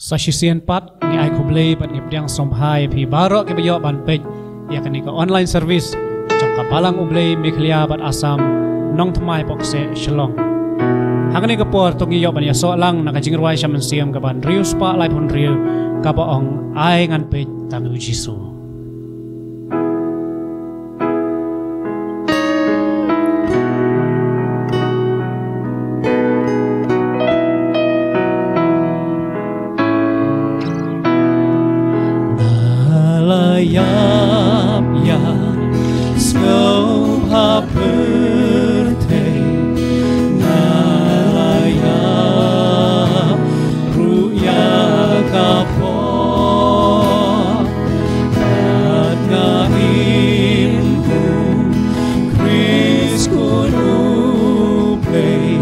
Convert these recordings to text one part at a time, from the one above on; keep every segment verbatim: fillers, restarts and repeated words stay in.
Sa shisien pat ngi ai khublei bad ngi pdiang sngewbha ïa phi baroh kiba ïoh ban peit ïa kane ka online service jong ka Balang U Blei Meghalaya bad Assam, Nongthymmai Pohkseh, Shillong. Ha kane ka por to ngi ïoh ban ïasoh lang na ka jingrwai sha mynsiem kaba hynriew spah laiphew hynriew kaba ong Ai ngan peit tang ïa u Jisu. Na la ïap ïa sngewbha pyrthei, na la ïap ruh ïa ka pop, bad nga im u Khrist Khun U Blei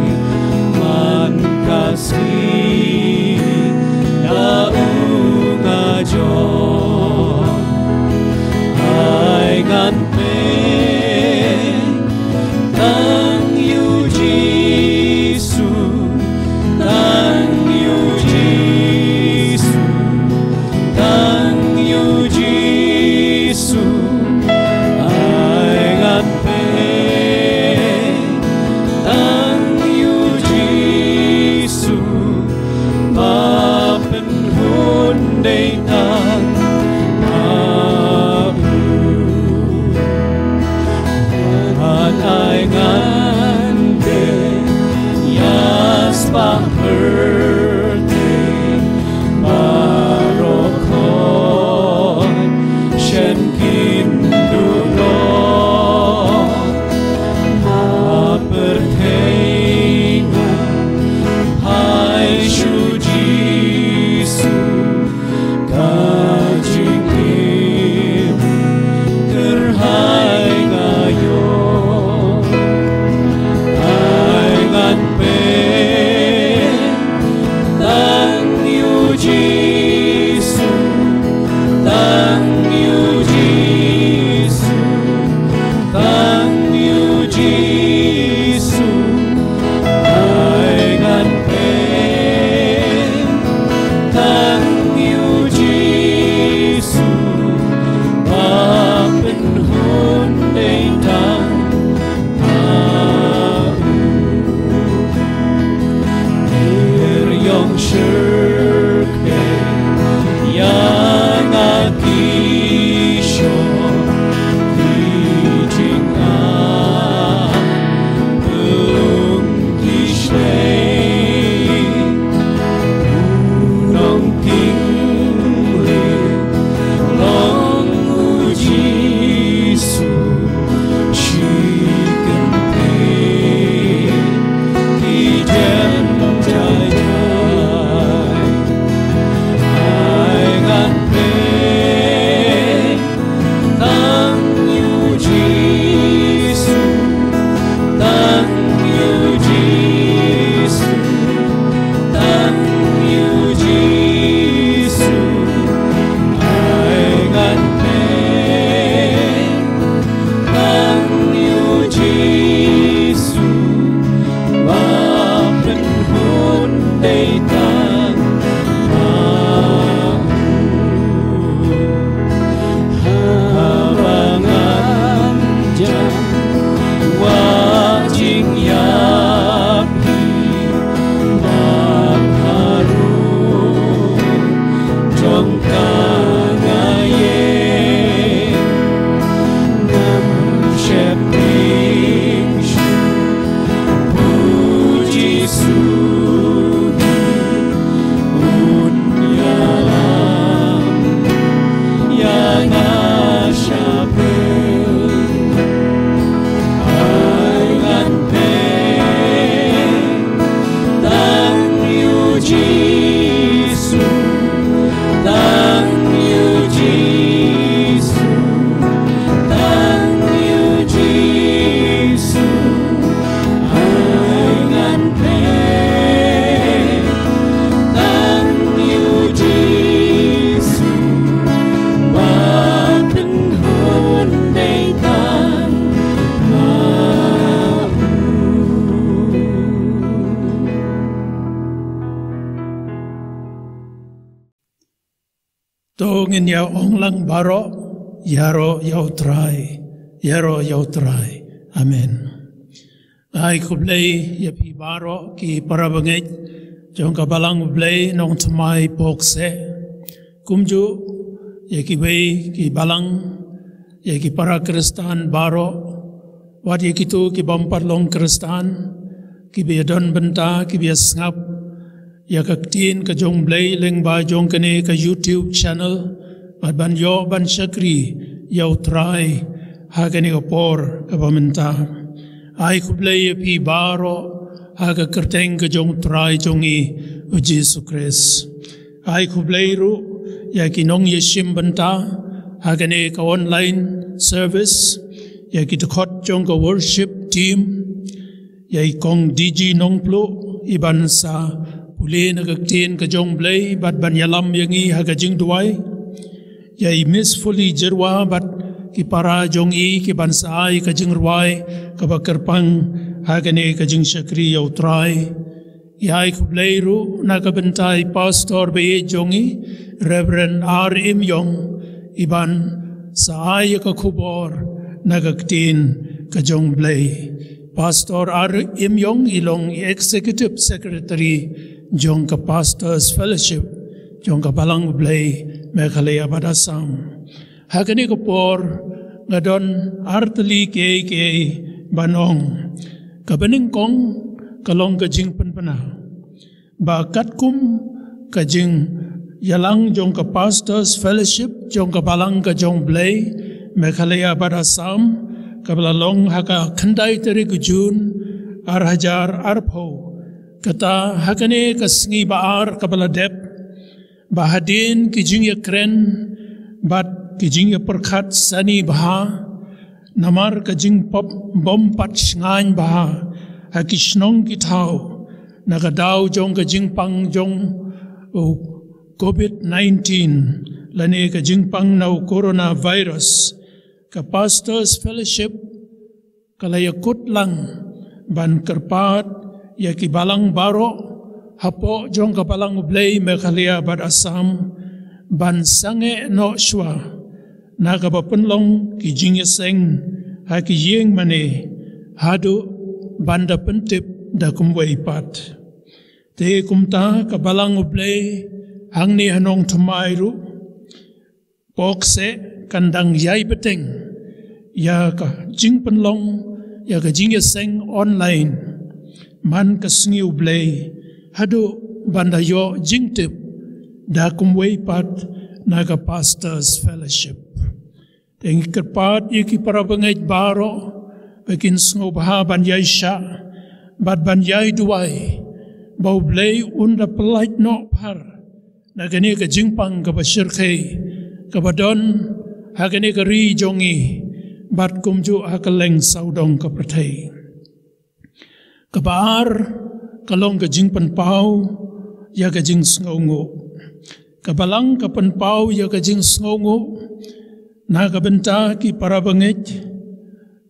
man ka sngi da u nga jong. Ai ngan peit tang ïa u Jisu, tang ïa u Jisu, tang ïa u Jisu. Ai ngan peit tang ïa u Jisu, ba pynhun dei tang ma u. Bad ai ngan peit ïa spah pyrthei baroh khot shen kin duh noh. Ma pyrthei ngan phai sha u Jisu, ka To ngin ïa ong lang baroh, ïaroh ïa U Trai, ïaroh ïa U Trai. Amen. Ai khublei ïa phi baroh ki para bangeit jong ka Balang U Blei Nongthymmai Pokse. Kumjuh ïa kiwei ki balang, ïa ki para Khristan baroh, wat ïa kito ki bym pat long Khristan, kiba ïa don bynta, kiba ïa sngap ïa ka ktien ka jong U Blei lyngba jong kane ka YouTube channel, bad ban ïoh ban shakri ïa U Trai ha kane ka por kaba mynta. Ai khublei ïa phi baroh ha ka kyrteng ka jong U Trai jong ngi U Jisu Khrist. Ai khublei ruh ïa ki nongïashim bynta ha kane ka online service, ïa ki dkhot jong ka worship team, ïa i kong D G Nongpluh, i ban sa pule na ka ktien ka jong U Blei bad ban ïalam ïa ngi ha ka jingduwai. Ïa i Miss Fuli Jyrwa bad ki para jong i, ki ban sa ai ka jingrwai kaba kyrpang ha kane ka jingshakri ïa U Trai. Ïa ai khublei ruh na ka bynta i pastor ba ïeit jong i, Reverend R Imïong, i ban sa ai ïa ka khubor na ka ktien ka jong U Blei. Pastor R Imïong i long i Executive Secretary jong ka Pastors Fellowship jong ka Balang U Blei Meghalaya bad Assam. Ha kane ka por nga don ar tylli kiei kiei ban ong. Kaba nyngkong ka long ka jingpynbna ba katkum ka jingïalang jong ka Pastors Fellowship jong ka Balang ka jong U Blei Meghalaya bad Assam, kaba la long ha ka khyndai tarik Jun ar hajar arphew, kata ha kane ka sngi ba ar kaba la dep, ba hadien ki jingïakren bad ki jingïapyrkhat sani bha, namar ka jingpop bym pat shngaiñ bha ha ki shnong ki thaw na ka daw jong ka jingpang jong u COVID nineteen, lane ka jingpang na u coronavirus, ka Pastors Fellowship ka la ïakut lang ban kyrpad ïa ki balang baroh hapoh jong ka Balang U Blei Meghalaya bad Assam ban sangeh noh shuwa na kaba pynlong ki jingïaseng ha ki ïing mane haduh ban da pyntip da kumwei pat. Te kumta ka Balang U Blei hangne ha Nongthymmai ruh, Pokse, kan dang ïai bteng ïa ka jingpynlong ïa ka jingïaseng online man ka sngi U Blei haduh ban da ïoh jingtip da kumwei pat na ka Pastors Fellowship. Te ngi kyrpad ïa ki para bangeit baroh ba kin sngewbha ban ïai shah bad ban ïai duwai ba U Blei un da pyllait noh phar na kane ka jingpang kaba shyrkhei kaba don ha kane ka ri jong ngi bad kumjuh ha kylleng sawdong ka pyrthei. Kaba ar ka long ka jingpynpaw ïa ka jingsngewnguh. Ka Balang ka pynpaw ïa ka jingsngewnguh na ka bynta ki para bangeit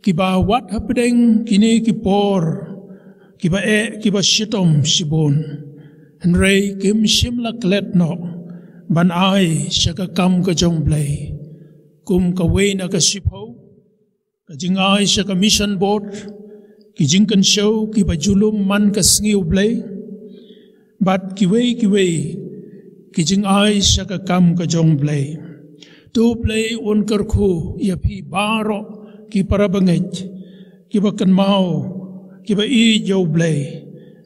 kiba wat hapdeng kine ki por kiba eh kiba shitom shibun, hynrei kim shym la klet noh ban ai sha ka kam ka jong U Blei. Kum kawei na ka shiphew, ka jingai sha ka Mission Board, ki jingkynshew kiba ju lum man ka sngi U Blei, bad kiwei kiwei ki jingai sha ka kam ka jong U Blei. To U Blei un kyrkhu ïa phi baroh ki para bangeit kiba kynmaw, kiba ïeit ïa U Blei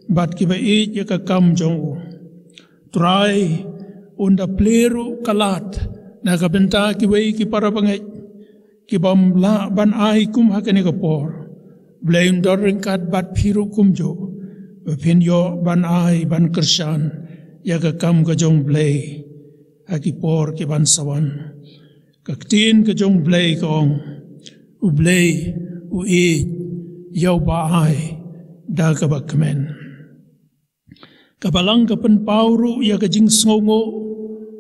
bad kiba ïeit ïa ka kam jong u. Trai un da plie ruh ka lad na ka bynta kiwei ki para bangeit kibym lah ban ai kum ha kane ka por. Blei un don ryngkat bad phi ruh kumjuh, ba phin ïoh ban ai ban kyrshan ïa ka kam ka jong Blei ha ki por kiban sa wan. Ka ktien ka jong Blei ka ong, U Blei u ïeit ïa uba ai da kaba kmen. Ka Balang ka pynpaw ruh ïa ka jingsngewnguh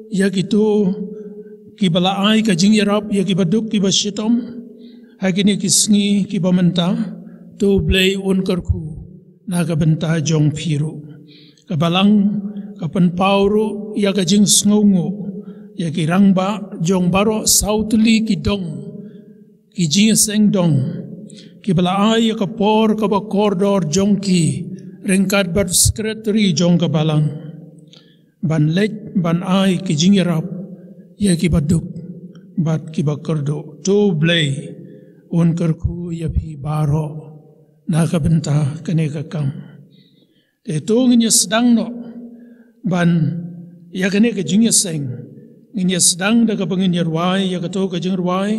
ïa kito kiba la ai ka jingïarap ïa kiba duk kiba shitom ha kine ki sngi kiba mynta. To U Blei un kyrkhu na ka bynta jong phi ruh. Ka Balang ka pynpaw ruh ïa ka jingsngewnguh ïa ki rangbah jong baroh saw tylli ki dong, ki jingïaseng dong, kiba la ai ïa ka por kaba kordor jong ki ryngkat bad sekretari jong ka balang, ban leit ban ai ki jingïarap ïa kiba duk bad kiba kyrduh. To Blei un kyrkhu ïa phi baroh na ka bynta kane ka kam. Te to ngin ïa sdang noh ban ïa kane ka jingïaseng, ngin ïa sdang da kaba ngin ïa rwai ïa kato ka jingrwai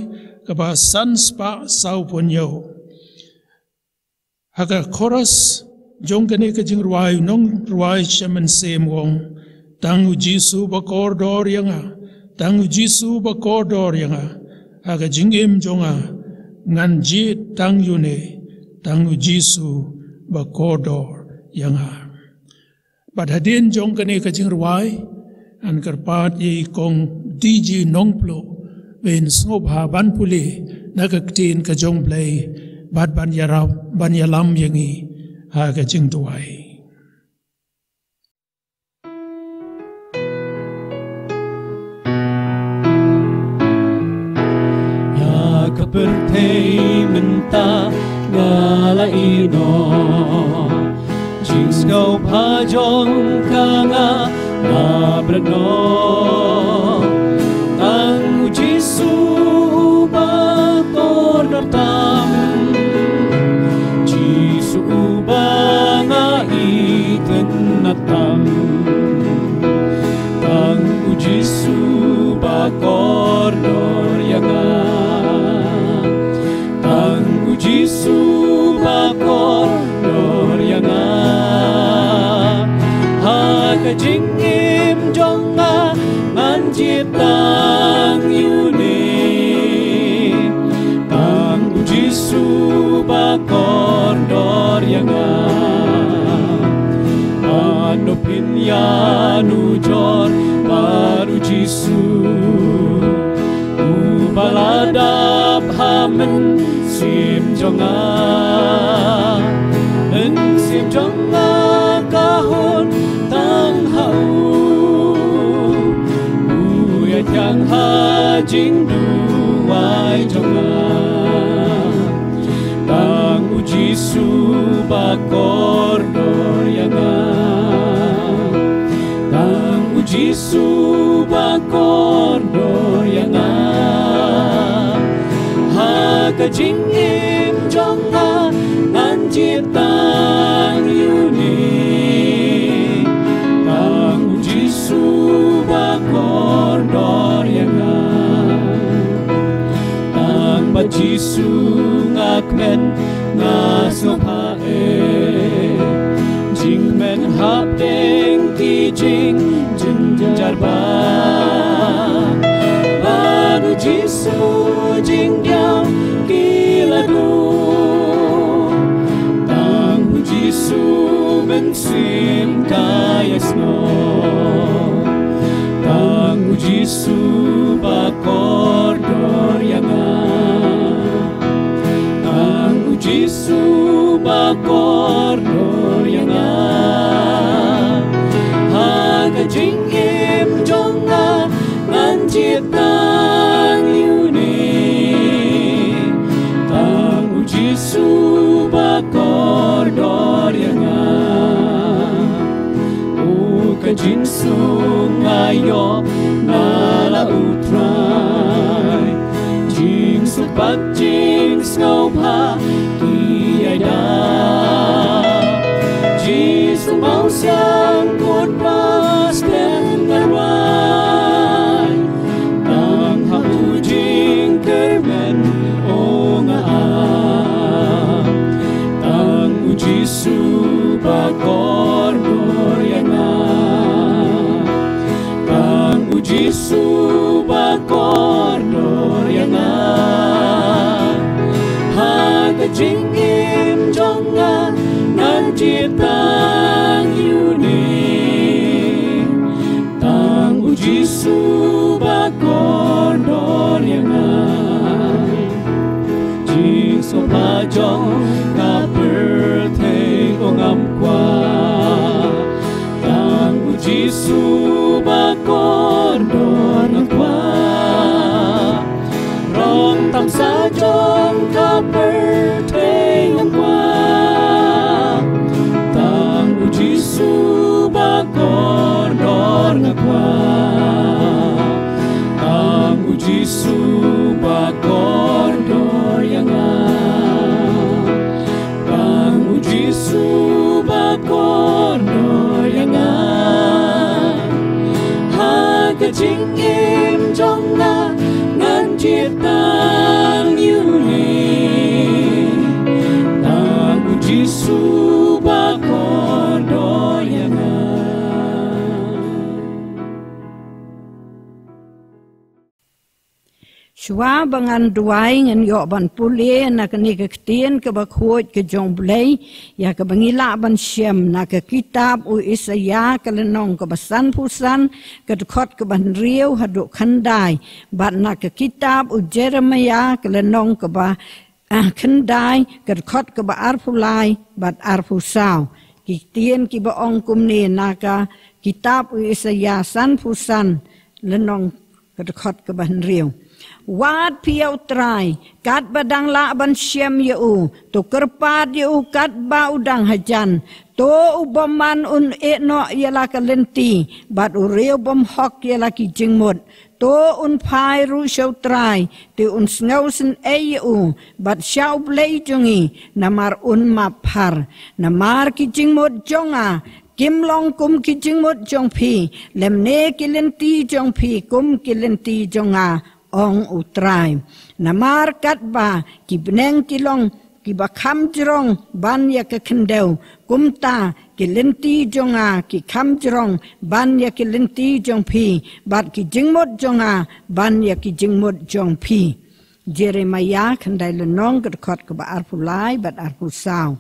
kaba san spah saw phew hynñiew. Ha ka chorus jong kane ka jingrwai, u nongrwai sha mynsiem u ong: Tang u Jisu ba kordor ïa nga, tang u Jisu ba kordor ïa nga, ha ka jingim jong nga ngan jied tang ïa une, tang u Jisu ba kordor ïa nga. Bad hadien jong kane ka jingrwai, ngan kyrpad ïa i Kong D J Nongpluh, ba in sngewbha ban pule na ka ktien ka jong Blei, bad ban ïarap, ban ïalam ïa ngi ha ka jingduwai. Ïa ka pyrthei mynta nga la ïeh noh, jingsngewbha jong ka nga la bret noh. Tang u Jisu ba kordor tam, Jisu uba nga ïeit tam. Tang u Jisu ba kordor ïa nga. Tang u Jisu ba kordor ïa nga. Ha ka jingim jong nga ngan jied tang ïa une. Tang u Jisu ba kordor ïa nga. Ano phin ïanujor bad u Jisu, uba la dap ha mynsiem jong nga. Mynsiem jong nga ka hun tang ha u. U ïathiang ha jingduwai jong nga. Tang u Jisu ba kordor ïa nga. Tang u Jisu ba kordor ïa nga. Ha ka jingim jong nga ngan jied tang ïa une. Tang u Jisu ba kordor ïa nga. Tang bad Jisu nga kmen, nga sngewbha eh. Jingkmen hapdeng ki jingjynjar ba, bad u Jisu jingdiaw ki la duh. Tang u Jisu mynsiem ka ïasnoh. Tang u Jisu ba kordor ïa nga. Tang u Jisu ba kordor ïa nga. Ha ka jingim jong nga ngan jied tang ïa une. Tang u Jisu ba kordor ïa nga. O ka jingsuk nga ïoh na la u Trai. Jingsuk bad jingsngewbha ki ïada. Jingsuk mawsiang kut ba stem nga rwai. Tang ha u jingkyrmen ong nga ah. Tang u Jisu ba kordor ïa nga. Tang u Jisu ba kordor ïa nga. Ha ka jingim jong nga ngan jied tang ïa une. Tang u Jisu ba kordor ïa nga. Jingsngewbha jong ka pyrthei ko ngam kwah. Tang u Jisu ba kordor nga Tang u Jisu ba kordor ïa nga. Tang u Jisu ba kordor ïa nga. Ha ka jingim jong nga ngan jied tang ïa u. Tang u Jisu ba kordor ïa nga. Shuwa ba ngan duwai ngan ïoh ban pule na kane ka ktien kaba khuid ka jong U Blei, ïa kaba ngi lah ban shem na ka kitab u Isaïah ka lynnong kaba sanphew san, ka dkhot kaba hynriew haduh khyndai, bad na ka kitab u Jeremiah ka lynnong kaba, ah, khyndai, ka dkhot kaba arphew lai bad arphew saw. Ki ktien kiba ong kumne na ka kitab u Isaïah sanphew san, lynnong ka dkhot kaba hynriew. Wad phi ïa U Trai katba dang lah ban shem ïa u, to kyrpad ïa u katba u dang hajan. To u bymman un ïehnoh ïa la ka lynti, bad u riew bymhok ïa la ki jingmut. To un phai ruh sha U Trai, te un sngewsynei ïa u, bad sha U Blei jong ngi, namar un map phar. Namar ki jingmut jong nga kim long kum ki jingmut jong phi, lymne ki lynti jong phi kum ki lynti jong nga, ong U Trai. Namar katba ki bneng ki long kiba kham jrong ban ïa ka khyndew, kumta ki lynti jong nga ki kham jrong ban ïa ki lynti jong phi, bad ki jingmut jong nga ban ïa ki jingmut jong phi. Jeremiah khyndai lynnong, ka dkhot kaba arphew lai bad arphew saw.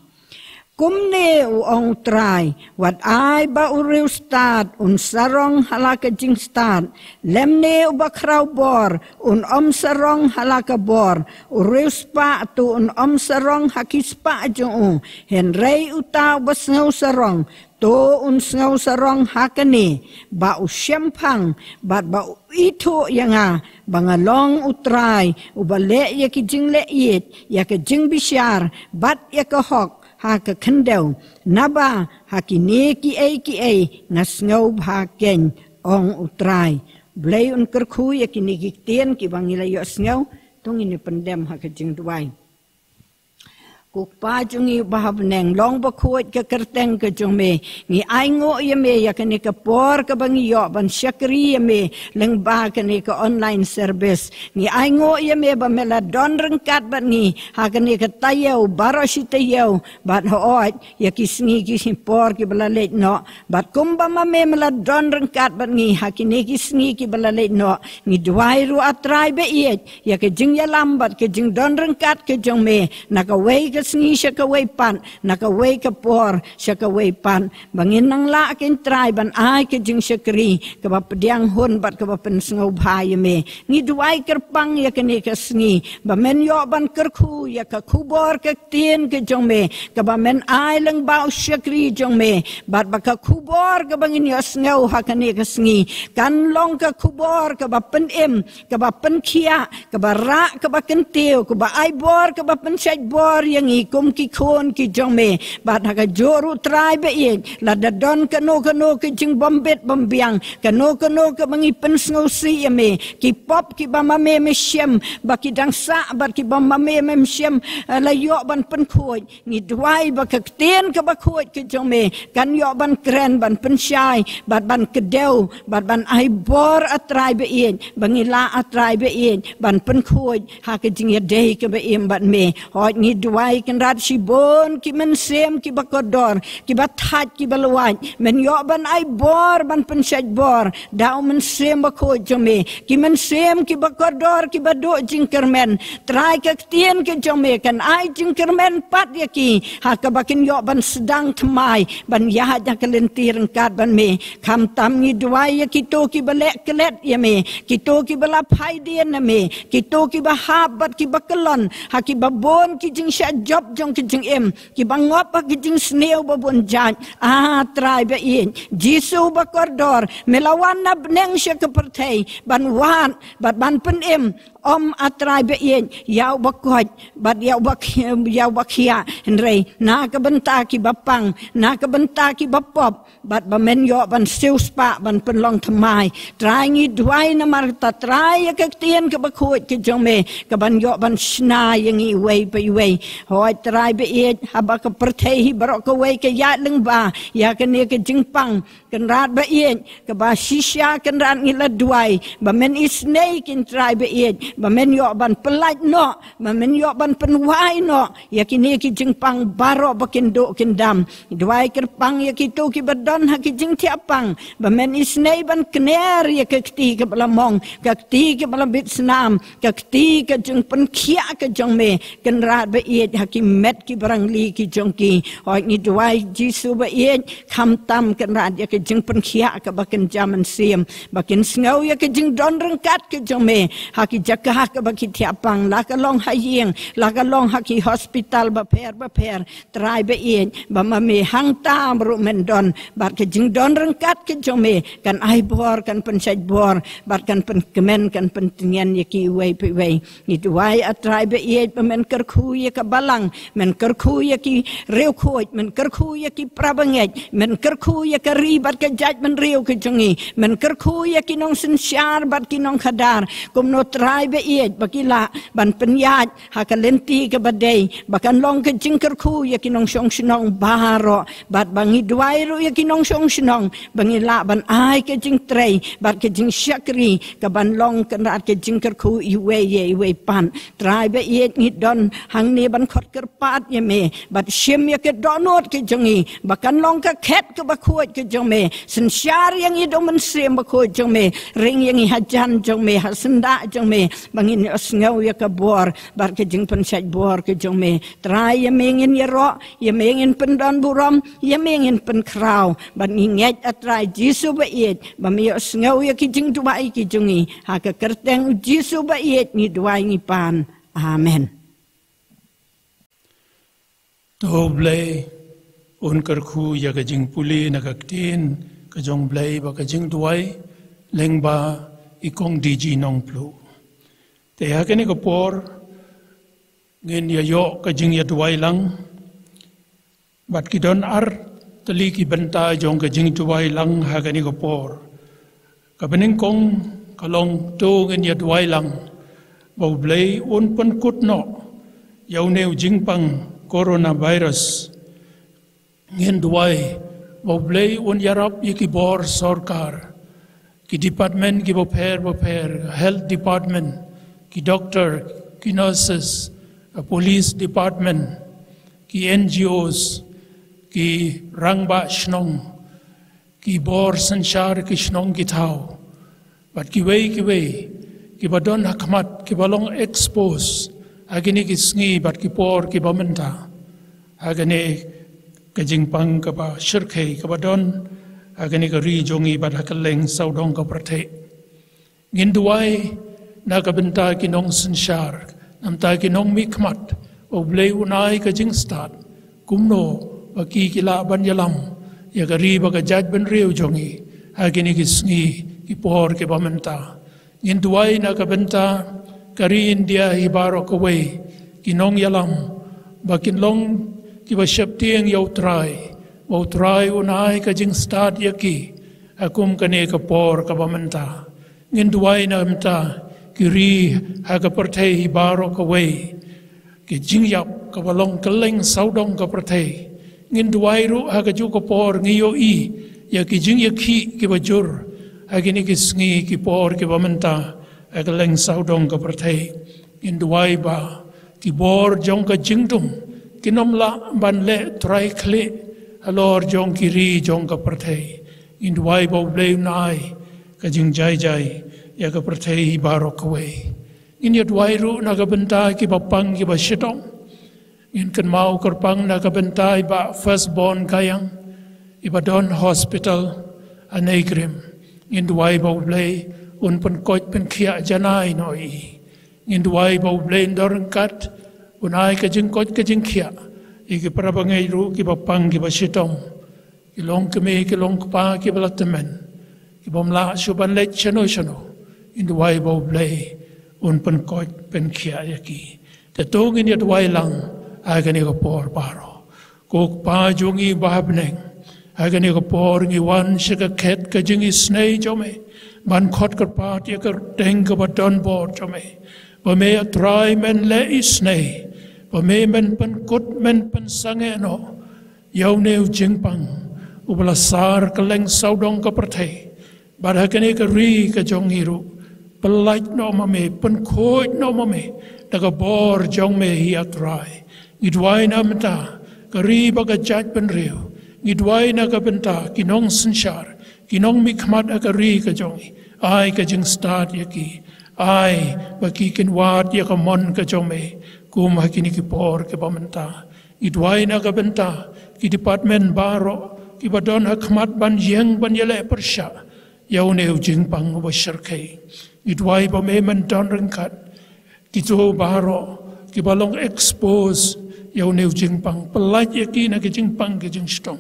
Kumne u ong U Trai, wat ai ba u riewstad un sarong ha la ka jingstad, lymne u bakhrawbor un ym sarong ha la ka bor, u riewspah to un ym sarong ha ki spah jong u, hynrei uta uba sngewsarong, to un sngewsarong ha kane, ba u shemphang, bad ba u ithuh ïa nga, ba nga long U Trai uba leh ïa ki jingleh ïeit, ïa ka jingbishar, bad ïa ka hok ha ka khyndew, naba ha kine kiei kiei nga sngewbha keiñ, ong U Trai. Blei un kyrkhu ïa kine ki ktien kiba ngi la ïohsngew, to ngin ïa pyndem ha ka jingduwai. Ko Kpa jong ngi uba ha bneng, long bakhuid ka kyrteng ka jong me. Ngi ainguh ïa me ïa kane ka por kaba ngi ïoh ban shakri ïa me lyngba kane ka online service. Ngi ainguh ïa me ba me la don ryngkat bad ngi ha kane ka taïew baroh shi taïew, bad hooid ïa ki sngi ki por kiba la leit noh. Bad kumba ma me me la don ryngkat bad ngi ha kine ki sngi kiba la leit noh, ngi duwai ruh, A Trai ba ïeit, ïa ka jingïalam bad ka jingdon ryngkat ka jong me, na kawei ka sngi sha kawei pat, na kawei ka por sha kawei pat, ba ngin nang lah keiñ, Trai, ban ai ka jingshakri kaba pdiang hun bad kaba pynsngewbha ïa me. Ngi duwai kyrpang ïa kane ka sngi, ba men ïoh ban kyrkhu ïa ka khubor ka ktien ka jong me, kaba men ai lyngba u shakri jong me, bad ba ka khubor kaba ngin ïohsngew ha kane ka sngi kan long ka khubor kaba pynim, kaba pynkhiah, kaba rah, kaba kyntiew, kaba ai bor, kaba pynshait bor ïa ngi kum ki khun ki jong me. Bad ha kajuh ruh, Trai ba ïeit, lada don kano kano ka jingbym bit bym biang, kano kano kaba ngi pynsngewsih ïa me, ki pop kiba ma me me shem ba ki dang sah bad kiba ma me me shem, eh, la ïoh ban pynkhuid, ngi duwai ba ka ktien kaba khuid ka jong me kan ïoh ban kren, ban pynshai, bad ban kdew, bad ban ai bor, A Trai ba ïeit, ba ngi lah, A Trai ba ïeit, ban pynkhuid ha ka jingïadei kaba im bad me. Hooid, ngi duwai Kynrad shibun ki mynsiem kiba kordor, kiba thait, kiba luwait, men ïoh ban ai bor, ban pynshait bor da u Mynsiem Bakhuid jong me. Ki mynsiem kiba kordor, kiba duh jingkyrmen, Trai, ka ktien ka jong me kan ai jingkyrmen pat ïa ki, ha kaba kin ïoh ban sdang thymmai ban ïaid ha ka lynti ryngkat bad me. Khamtam ngi duwai ïa kito kiba leh klet ïa me, kito kiba la phai dien na me, kito kiba hap bad kiba kyllon ha kiba bun ki jingshah jop jong ki jingim, kiba ngop ha ki jingsniew ba bun jait. A Trai ba ïeit, Jisu ba kordor, me la wan na bneng sha ka pyrthei ban wad bad ban pynim Ym, A Trai ba ïeit, ïa u ba koit bad ïa u ba khi-, ïa u ba khiah, hynrei na ka bynta ki ba pang, na ka bynta ki ba pop, bad ba men ïoh ban siewspah ban pynlong thymmai. Trai, ngi duwai namar kata, Trai, ïa ka ktien ka ba khuid ka jong me, ka ban ïoh ban shna ïa ngi iwei pa iwei. Hooid Trai ba ïeit, haba ka pyrthei hi baroh kawei ka ïaid lyngba ïa kane ka jingpang, Kynrad ba ïeit, kaba shisha Kynrad ngi la duwai ba men isynei, Kynrad ba ïeit, ba men ïoh ban pyllait noh, ba men ïoh ban pynwai noh ïa kine ki jingpang baroh ba kin duh kin dam. Duwai kyrpang ïa kito ki ba don ha ki jingthiah pang, ba men isynei ban kner ïa ka kti ka ba la mong, ka kti ka ba la bit snam, ka kti ka jingpynkhiah ka jong me, Kynrad ba ïeit, ha ki met ki ba rangli ki jong ki. Hooid ngi duwai Jisu ba ïeit, khamtam Kynrad ïa ka jingpynkhiah ka ba kin jam mynsiem, ba kin sngew ïa ka jingdon ryngkat ka jong me ha ki jaka ka ba ki thiah pang, la ka long ha ïing, la ka long ha ki hospital bapher bapher. Trai ba ïeit, ba ma me hangta ruh men don, bad ka jingdon ryngkat ka jong me kan ai bor, kan pynshait bor, bad kan pynkmen, kan pyntngen ïa ki iwei pa iwei. Ngi duwai A Trai ba ïeit ba men kyrkhu ïa ka balang, men kyrkhu ïa ki riewkhuid, men kyrkhu ïa ki para bangeit, men kyrkhu ïa ka ri bad ka jaitbynriew ka jong ngi, men kyrkhu ïa ki nongsynshar bad ki nongkhadar. Kumno Trai ba ïeit, ba ki lah ban pynïaid ha ka lynti ka ba dei, ba kan long ka jingkyrkhu ïa ki nongshong shnong baroh, bad ba ngi duwai ruh ïa ki nongshong shnong ba ngi lah ban ai ka jingtrei bad ka jingshakri ka ban long Kynrad ka jingkyrkhu iwei ïa iwei pat. Trai ba ïeit, ngi don hangne ban khot kyrpad ïa me, bad shim ïa ka dohnud ka jong ngi ba kan long ka khet ka ba khuid ka jong me. Synshar ïa ngi da u Mynsiem Bakhuid jong me, ring ïa ngi hajan jong me, ha syndah jong me, ba ngin ïohsngew ïa ka bor bad ka jingpynshait bor ka jong me. Trai, ïa me ngin ïaroh, ïa me ngin pyndonburom, ïa me ngin pynkhraw, bad ngi ngeit A Trai Jisu ba ïeit, ba me ïohsngew ïa ki jingduwai ki jong ngi. Ha ka kyrteng Jisu ba ïeit ngi duwai ngi pan. Amen. To Blei un kyrkhu ïa ka jingpule na ka ktien ka jong Blei bad ka jingduwai lyngba i Kong D G Nongpluh. Te ha kane ka por ngin ïa ïoh ka jingïaduwai lang, bad ki don ar tylli ki bynta jong ka jingduwai lang ha kane ka por. Ka banyngkong ka long, to ngin ïaduwai lang ba U Blei un pynkut noh ïa une u jingpang coronavirus. Ngin duwai ba U Blei un ïarap ïa ki bor sorkar, ki department ki bapher bapher, health department, ki doctor, ki nurses, a police department, ki N G Os, ki rangbah shnong, ki bor synshar ki shnong ki thaw, bad kiwei kiwei ki ba don ha khmat, ki ba long expose ha kine ki sngi bad ki por ki ba mynta ha kane ka jingpang ka ba shyrkhei ka ba don ha kane ka ri jong ngi bad ha kylleng sawdong ka pyrthei. Ngin duwai na ka bynta ki nongsynshar, na ka bynta ki nongmihkhmat, ba U Blei un ai ka jingstad, kumno ba ki ki lah ban ïalam ïa ka ri bad ka jaitbynriew jong ngi ha kine ki sngi ki por ki ba mynta. Ngin duwai na ka bynta ka ri India hi baroh kawei, ki nongïalam, ba kin long ki ba sheptieng ïa U Trai, ba U Trai un ai ka jingstad ïa ki ha kum kane ka por ka ba mynta. Ngin duwai na ka bynta ki ri ha ka pyrthei hi baroh kawei, ki jingïap ka ba long kylleng sawdong ka pyrthei. Ngin duwai ruh ha kajuh ka por ngi ïohi ïa ki jingïakhih ki ba jur ha kine ki sngi ki por ki ba mynta ha kylleng sawdong ka pyrthei. Ngin duwai ba ki bor jong ka jingdum kin ym lah ban leh trai khlieh halor jong ki ri jong ka pyrthei. Ngin duwai ba U Blei un ai ka jingjai jai ïa ka pyrthei hi baroh kawei. Ngin ïaduwai ruh na ka bynta ki ba pang ki ba shitom. Ngin kynmaw kyrpang na ka bynta i Bah Firstborn Kayang, i ba don hospital ha Nongrim. Ngin duwai ba U Blei un pynkoit pynkhiah janai noh ïa i. Ngin duwai ba U Blei un don ryngkat, un ai ka jingkoit ka jingkhiah ïa ki para bangeit ruh ki ba pang ki ba shitom, ki long kmie ki long kpa ki ba la tymmen, ki bym lah shuh ban leit shano shano. Ngin duwai ba U Blei un pynkoit pynkhiah ïa ki. Te to ngin ïa duwai lang ha kane ka por baroh. Ko Kpa jong ngi ba ha bneng, ha kane ka por ngi wan sha ka khet ka jingisynei jong me ban khot kyrpad ïa ka kyrteng kaba donbor jong me, ba me A Trai men leh isynei, ba me men pynkut men pynsangeh noh ïa une u jingpang uba la sar kylleng sawdong ka pyrthei. Bad ha kane ka ri ka jong ngi ruh, pyllait noh ma me, pynkhuid noh ma me da ka bor jong me hi A Trai. Ngi duwai na ka bynta ka ri bad ka jaitbynriew. Ngi duwai na ka bynta ki nongsynshar, ki nongmihkhmat ha ka ri ka jong ngi. Ai ka jingstad ïa ki. Ai ba ki kin wad ïa ka mon ka jong me kum ha kine ki por kiba mynta. Ngi duwai na ka bynta ki department baroh kiba don ha khmat ban ïeng ban ïaleh pyrshah ïa une u jingpang uba shyrkhei. Ngi duwai ba me men don ryngkat kito baroh kiba long expose ïa une u jingpang, pyllait ïa ki na ki jingpang ki jingshitom.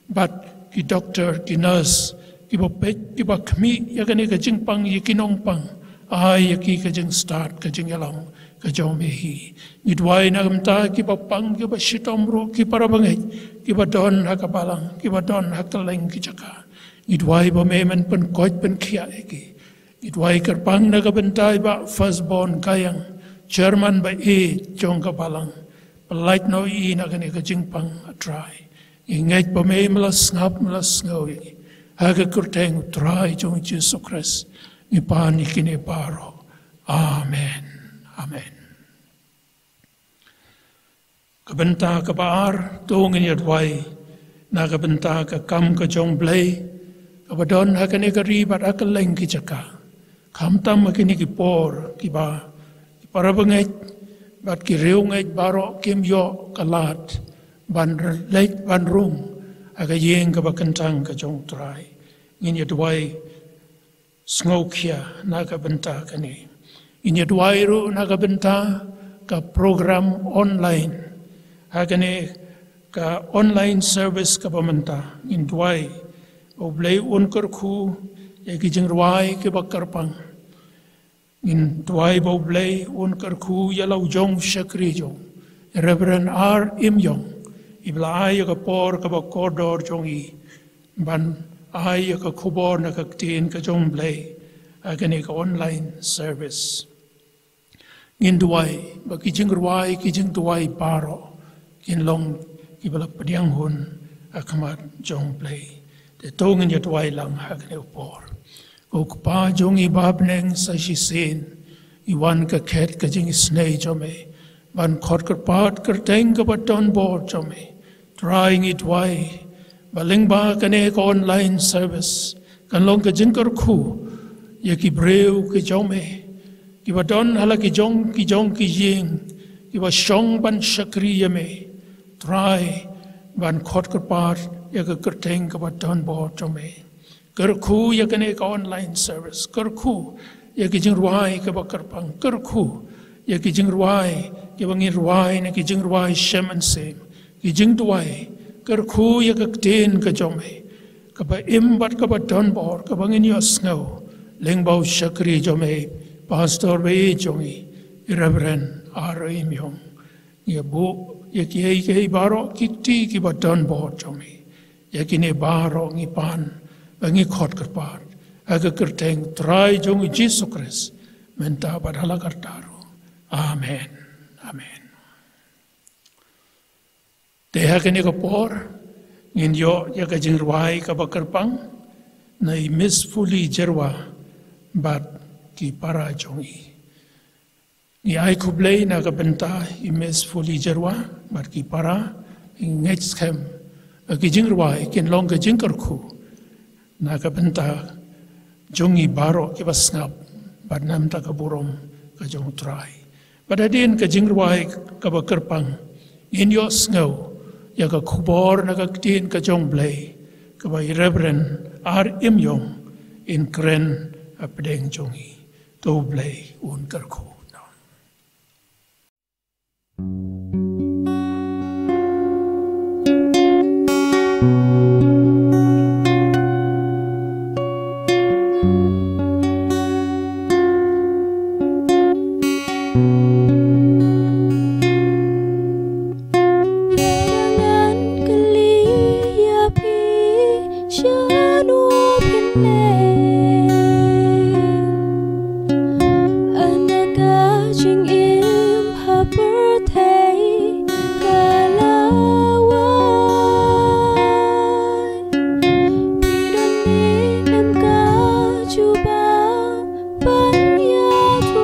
Bad ki doktor, ki nurse kiba peit, kiba khmih ïa kane ka jingpang ïa ki nongpang, ai ïa ki ka jingstad ka jingïalam ka jong me hi. Ngi duwai na ka bynta kiba pang kiba shitom ruh, ki para bangeit kiba don ha ka balang, kiba don ha kylleng ki jaka. Ngi duwai ba me men pynkoit pynkhiah ïa ki. Ngi duwai kyrpang na ka bynta i Bah Firstborn Kaiang, chairman ba ïeit jong ka balang. Pyllait noh ïa i na kane ka jingpang A Trai. Ngi ngeit ba me me la sngap, me la sngew ïa ngi. Ha ka kyrteng U Trai jong ngi Jisu Khrist ngi pan ïa kine baroh. Amen. Amen. Ka bynta kaba ar, to ngin ïa duwai na ka bynta ka kam ka jong U Blei kaba don ha kane ka ri bad ha kylleng ki jaka. Khamtam ha kine ki por kiba ki para bangeit bad ki riewngeit baroh kim ïoh ka lad ban leit ban rung ha ka ïing kaba kyntang ka jong U Trai. Ngin ïa duwai sngewkhia na ka bynta kane. Ngin ïa duwai ruh na ka bynta ka program online ha kane ka online service kaba mynta. Ngin duwai ba U Blei un kyrkhu ïa ki jingrwai kiba kyrpang. Ngin duwai ba U Blei un kyrkhu ïa la u jong u shakri jong, Reverend R Im Yong, iba la ai ïa ka por kaba kordor jong i ban ai ïa ka khubor na ka ktien ka jong U Blei ha kane ka online service. Ngin duwai ba ki jingrwai, ki jingduwai baroh kin long kiba la pdiang hun ha khmat jong U Blei. Te to ngin ïa duwai lang ha kane ka por. Ko Kpa jong ngi ba ha bneng, sa shisien ngi wan ha ka khet ka jingisynei jong me ban khot kyrpad ïa ka kyrteng kaba donbor jong me. Trai, ngi duwai ba lyngba kane ka online service kan long ka jingkyrkhu ïa ki briew ki jong me kiba don ha la ki jong ki jong ki ïing kiba shong ban shakri ïa me. Trai, ban khot kyrpad ïa ka kyrteng kaba donbor jong me. Kyrkhu ïa kane ka online service. Kyrkhu ïa ki jingrwai kiba kyrpang. Kyrkhu ïa ki jingrwai kiba ngin rwai na ki jingrwai shem mynsiem, ki jingduwai. Kyrkhu ïa ka ktien ka jong me kaba im bad kaba donbor, kaba ngin ïohsngew lyngba u shakri jong me, pastor ba ïeit jong ngi, i Reverend R Im Yong. Ngi ïa buh ïa kiei kiei baroh ki kti kiba donbor jong me. Ïa kine baroh ngi pan ba ngi khot kyrpad ha ka kyrteng Trai jong ngi Jisu Khrist, mynta bad ha la karta ruh. Amen. Amen. Te ha kane ka por ngin ïoh ïa ka jingrwai kaba kyrpang na i Miss Fuli Jerwa bad ki para jong i. Ngi ai khublei na ka bynta i Miss Fuli Jerwa bad ki para, ngi ngeit skhem ba ki jingrwai kin long ka jingkyrkhu na ka bynta jong ngi baroh kiba sngap bad na ka bynta ka burom ka jong U Trai. Bad hadien ka jingrwai kaba kyrpang, ngin ïohsngew ïa ka khubor na ka ktien ka jong U Blei kaba i Reverend R Im Yong in kren hapdeng jong ngi. To U Blei un kyrkhu.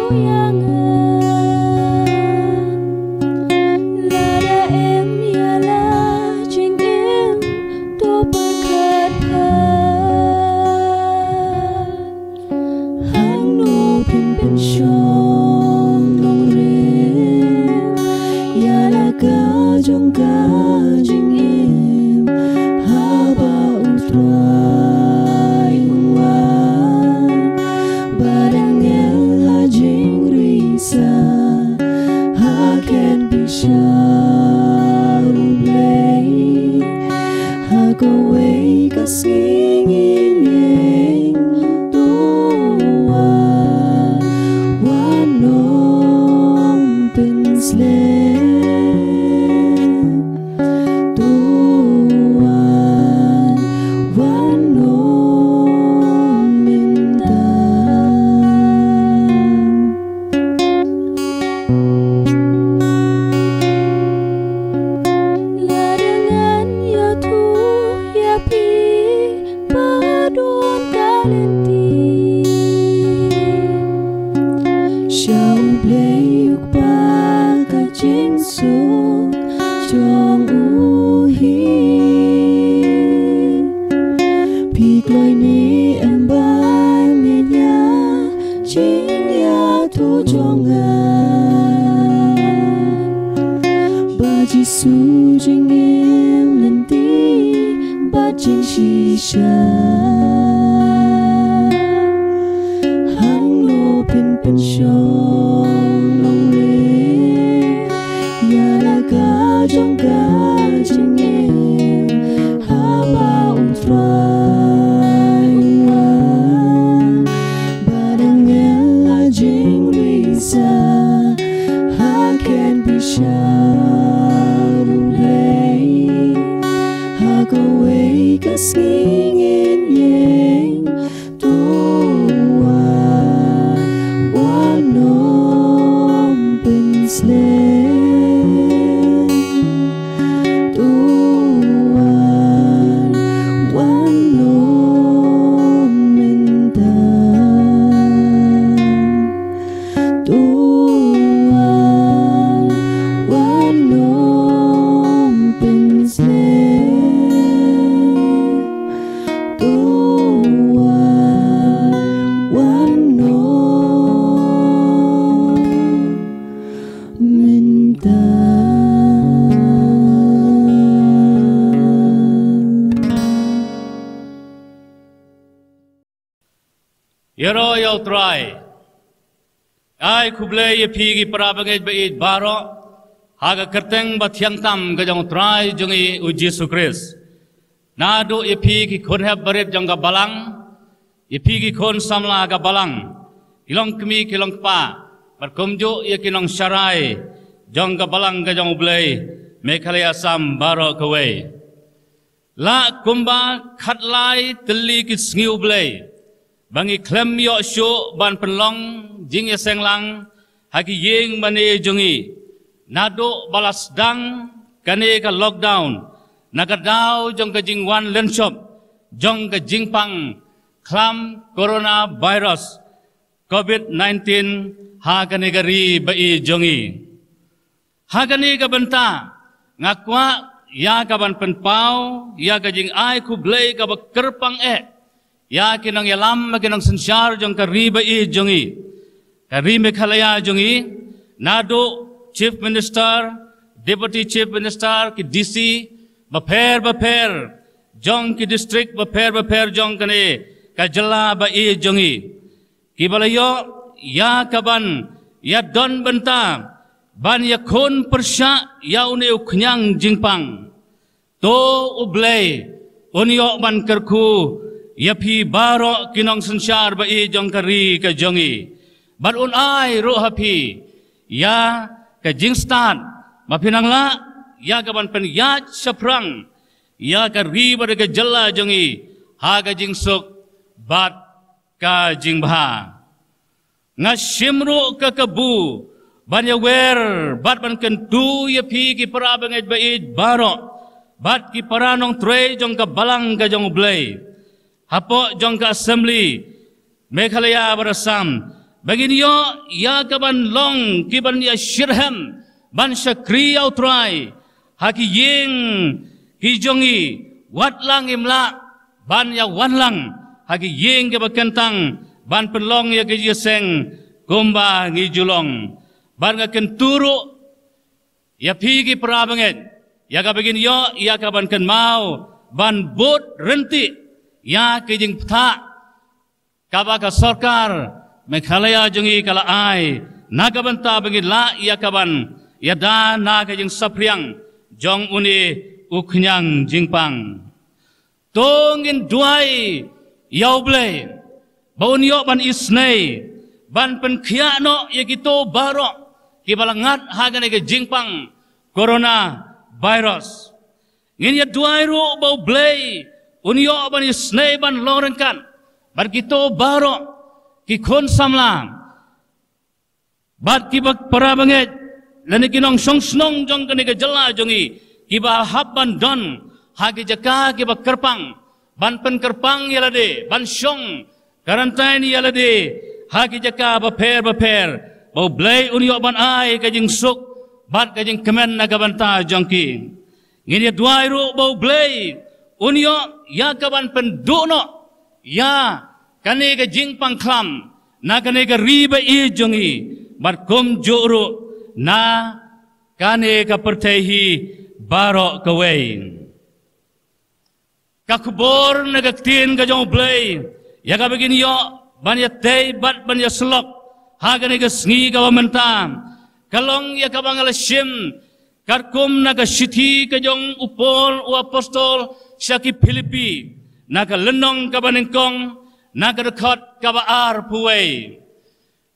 Ïa nga, lada em ïa la jingim, to pyrkhat bha. Hangno phin pynshong nongrim ïa la ka jong ka jingim, haba U Trai un wan bad angel ha jingrisa, ha khet bishar U Blei, ha kawei ka sngi ngin ïeng. To wan, wan ong pynslem. To wan, wan ong mynta. Lada ngan ïathuh ïa phi ba don ka lynti sha U Blei U Kpa ka jingsuk jong u hi. Phi kloi ne em ban ngeit ïa jingïathuh jong nga ba Jisu jingim lynti bad jingshisha? Hangno phin pynshong nongrim ïa la ka jong ka jingim, haba U Trai un wan bad angel ha jingrisa, ha khet bishar U Blei, ha kawei ka sngi ngin ïeng. To wan, wan ong pynslem. To wan, wan ong mynta. To wan, wan ong pynslem. To wan, wan ong mynta. Ïaroh ïa U Trai. Ai khublei ïa phi ki para bangeit ba ïeit baroh ha ka kyrteng ba thiang tam ka jong U Trai jong ngi U Jisu Khrist. Naduh ïa phi ki khun hep barit jong ka balang, ïa phi ki khun samla ka balang, ki long kmie ki long kpa, bad kumjuh ïa ki nongsharai jong ka balang ka jong U Blei, Meghalaya Assam baroh kawei. La kumba khatlai tylli ki sngi U Blei ba ngi khlem ïoh shuh ban pynlong jingïaseng lang ha ki ïing mane jong ngi naduh ba la sdang kane ka lockdown na ka daw jong ka jingwan lynshop jong ka jingpang khlam coronavirus covid nineteen ha kane ka ri ba ïeit jong ngi. Ha kane ka bynta nga kwah ïa ka ban pynpaw ïa ka jingai khublei kaba kyrpang eh ïa ki nongïalam, ki nongsynshar jong ka ri ba ïeit jong ngi, ka ri Meghalaya jong ngi, naduh Chief Minister, Deputy Chief Minister, ki D C bapher bapher jong ki district bapher bapher jong kane ka jylla ba ïeit jong ngi, kiba la ïoh ïa ka ban ïadon bynta ban ïakhun pyrshah ïa une u khñiang jingpang. To U Blei un ïoh ban kyrkhu ïa phi baroh ki nongsynshar ba ïeit jong ka ri ka jong ngi, bad un ai ruh ha phi ïa ka jingstad ba phin nang lah ïa ka ban pynïaid shaphrang ïa ka ri bad ka jylla jong ngi ha ka jingsuk bad ka jingbha. Nga shim ruh ka kabu ban ïawer bad ban kyntu ïa phi ki para bangeit ba ïeit baroh bad ki para nongtrei jong ka balang ka jong U Blei hapoh jong ka Assembly Meghalaya bad Assam, ba ngin ïoh ïa ka ban long ki ban ïa shitrhem ban shakri ïa U Trai ha ki ïing ki jong ngi, wat la ngim lah ban ïa wan lang ha ki ïing ki ba kyntang ban pynlong ïa ki ïaseng kumba ngi ju long. Bad nga kyntu ruh ïa phi ki para bangeit ïa ka ba ngin ïoh ïa ka ban kynmaw ban bud ryntih ïa ki jingpynthah kaba ka sorkar Meghalaya jong ngi ka la ai na ka bynta ba ngin lah ïa ka ban ïada na ka jingsaphriang jong une u khñiang jingpang. To ngin duwai ïa U Blei ba un ïoh ban isynei ban pynkhiah noh ïa kito baroh ki ba la ngat ha kane ka jingpang corona virus. Ngin ïa duwai ruh ba U Blei un ïoh ban isynei ban long ryngkat bad kito baroh ki khun samla bad ki ba para bangeit lane ki nongshong shnong jong kane ka jylla jong ngi ki ba hap ban don ha ki jaka ki ba kyrpang ban pynkyrpang ïa lade, ban shong quarantine ïa lade ha ki jaka bapher bapher, ba U Blei un ïoh ban ai ka jingsuk bad ka jingkmen na ka bynta jong ki. Ngin ïa duwai ruh ba U Blei un ïoh ïa ka ban pynduh noh ïa kane ka jingpang khlam na kane ka ri ba ïeit jong ngi bad kumjuh ruh na kane ka pyrthei hi baroh kawei. Ka khubor na ka ktien ka jong U Blei ïa ka ba ngin ïoh ban ïa tei bad ban ïa slok ha kane ka sngi ka ba mynta ka long ïa ka ba nga la shim katkum na ka shithi ka jong u Paul u apostol sha ki Philippi, na ka lynnong ka ba nyngkong, na ka dkhot ka ba arphew wei.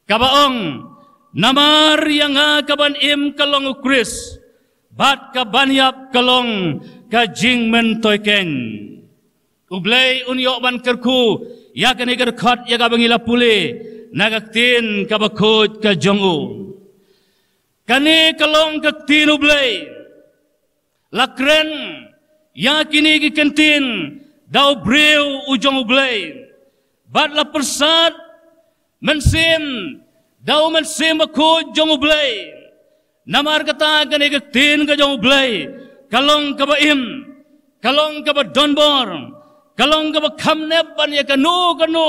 Ka ba ong, namar ïa nga ka ban im ka long U Khrist bad ka ban ïap ka long ka jingmyntoi keiñ. U Blei un ïoh ban kyrkhu ïa kane ka dkhot ïa ka ba ngi la pule na ka ktien ka ba khuid ka jong u. Kane ka long ka ktien U Blei. La kren ïa kine ki kyntien da u briew u jong U Blei bad la pyrsad mynsiem da u Mynsiem Bakhuid jong U Blei. Namar kata kane ka ktien ka jong U Blei ka long ka ba im, ka long ka ba donbor, ka long ka ba kham nep ban ïa kano kano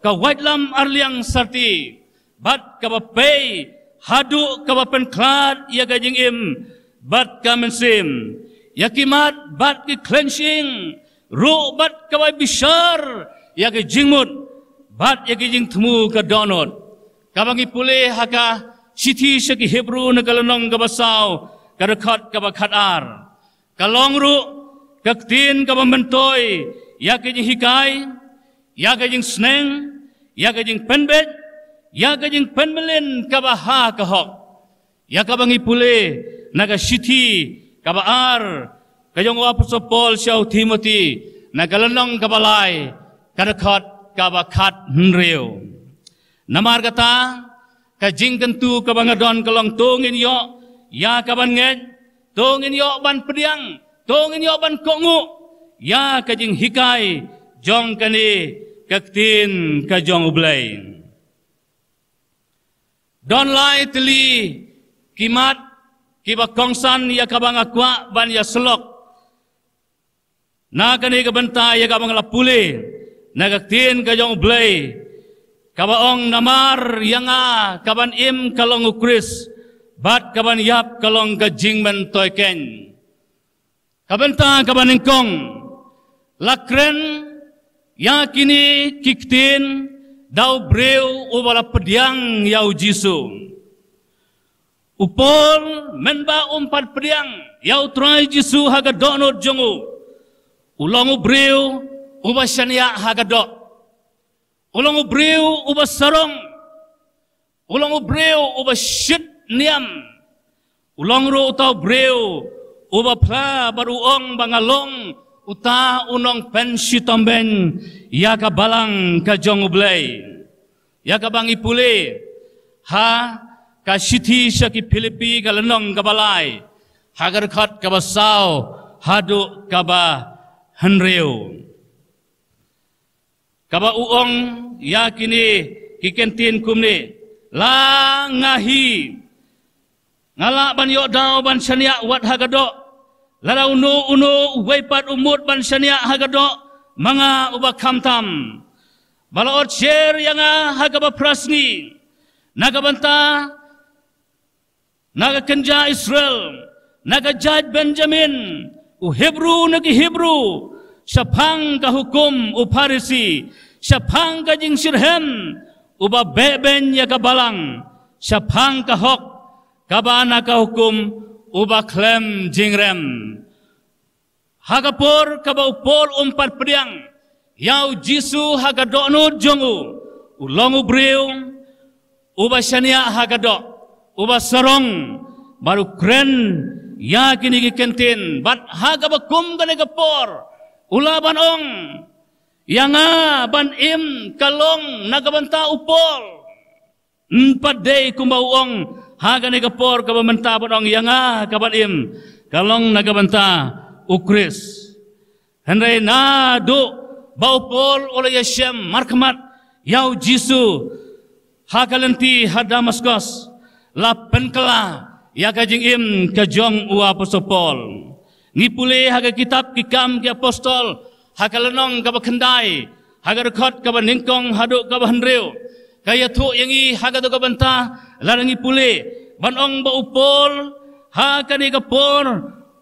ka waitlam arliang sarti bad ka ba pei haduh ka ba pynkhlad ïa ka jingim bad ka mynsiem, ïa ki mat bad ki khleiñ shyieng ruh bad ka ba bishar ïa ka jingmut bad ïa ka jingthmu ka dohnud. Ka ba ngi pule ha ka shithi sha ki Hebru na ka lynnong ka ba saw, ka dkhot ka ba khatar. Ka long ruh ka ktien ka ba myntoi ïa ka jinghikai, ïa ka jingsneng, ïa ka jingpynbeit, ïa ka jingpynmlien ka ba ha ka hok. Ïa ka ba ngi pule na ka shithi ka ba ar ka jong u apostol Paul sha u Timothi, na ka lynnong ka ba lai, ka dkhot ka ba khathynriew. Namar kata ka jingkyntu ka ba nga don ka long to ngin ïoh ïa ka ban ngeit, to ngin ïoh ban pdiang, to ngin ïoh ban kohnguh ïa ka jinghikai jong kane ka ktien ka jong U Blei. Don lai tylli ki mat ki ba kongsan ïa ka ba nga kwah ban ïa slok na kane ka bynta ïa ka ba nga la pule na ka ktien ka jong U Blei, ka ba ong, namar ïa nga ka ban im ka long U Khrist bad ka ban ïap ka long ka jingmyntoi keiñ. Ka bynta ka ba nyngkong, la kren ïa kine ki ktien da u briew u ba la pdiang ïa U Jisu. U Paul mynba um pat pdiang ïa U Trai Jisu ha ka dohnud jong u, u long u briew u ba shaniah ha ka doh. U long u briew u ba sarong. U long u briew u ba shit niam. U long ruh uta u briew u ba phla bad u ong ba nga long uta u nongpynshitom beiñ ïa ka balang ka jong U Blei. Ïa ka ba ngi pule ha ka shithi sha ki Philippi ka lynnong ka ba lai, ha ka dkhot ka ba saw haduh ka ba hynriew. Ka ba u ong ïa kine Ki kyntien kumne, la nga hi, nga lah ban ïoh daw ban shaniah wat ha ka doh. Lada uno uno uwei pat u mut ban shaniah ha ka doh ma nga uba khamtam, ba la ot sher ïa nga ha kaba phra sngi, na ka bynta na ka kynja Israel, na ka jaid Benjamin, u Hebru na ki Hebru, shaphang ka hukum u Pharisi, shaphang ka jingshitrhem uba beh beiñ ïa ka balang, shaphang ka hok kaba na ka hukum uba khlem jingrem. Ha ka por kaba u Paul um pat pdiang ïa u Jisu ha ka dohnud jong u, u long u briew uba shaniah ha ka doh, uba sarong, bad u kren ïa kine ki kyntien, bad ha kaba kum kane ka por u lah ban ong, ïa nga ban im ka long na ka bynta u Paul. Ym pat dei kumba u ong ha kane ka por kaba mynta ban ong, ïa nga ka ban im ka long na ka bynta u Khrist. Hynrei naduh ba u Paul u la ïashem markhmat ïa u Jisu ha ka lynti ha Damaskos, la pynkylla ïa ka jingim ka jong u apostol Paul. Ngi pule ha ka kitab Ki Kam ki Apostol, ha ka lynnong kaba khyndai, ha ka dkhot kaba nyngkong haduh kaba hynriew, ka ïathuh ïa ngi ha katu ka bynta, lada ngi pule, ban ong ba u Paul ha kane ka por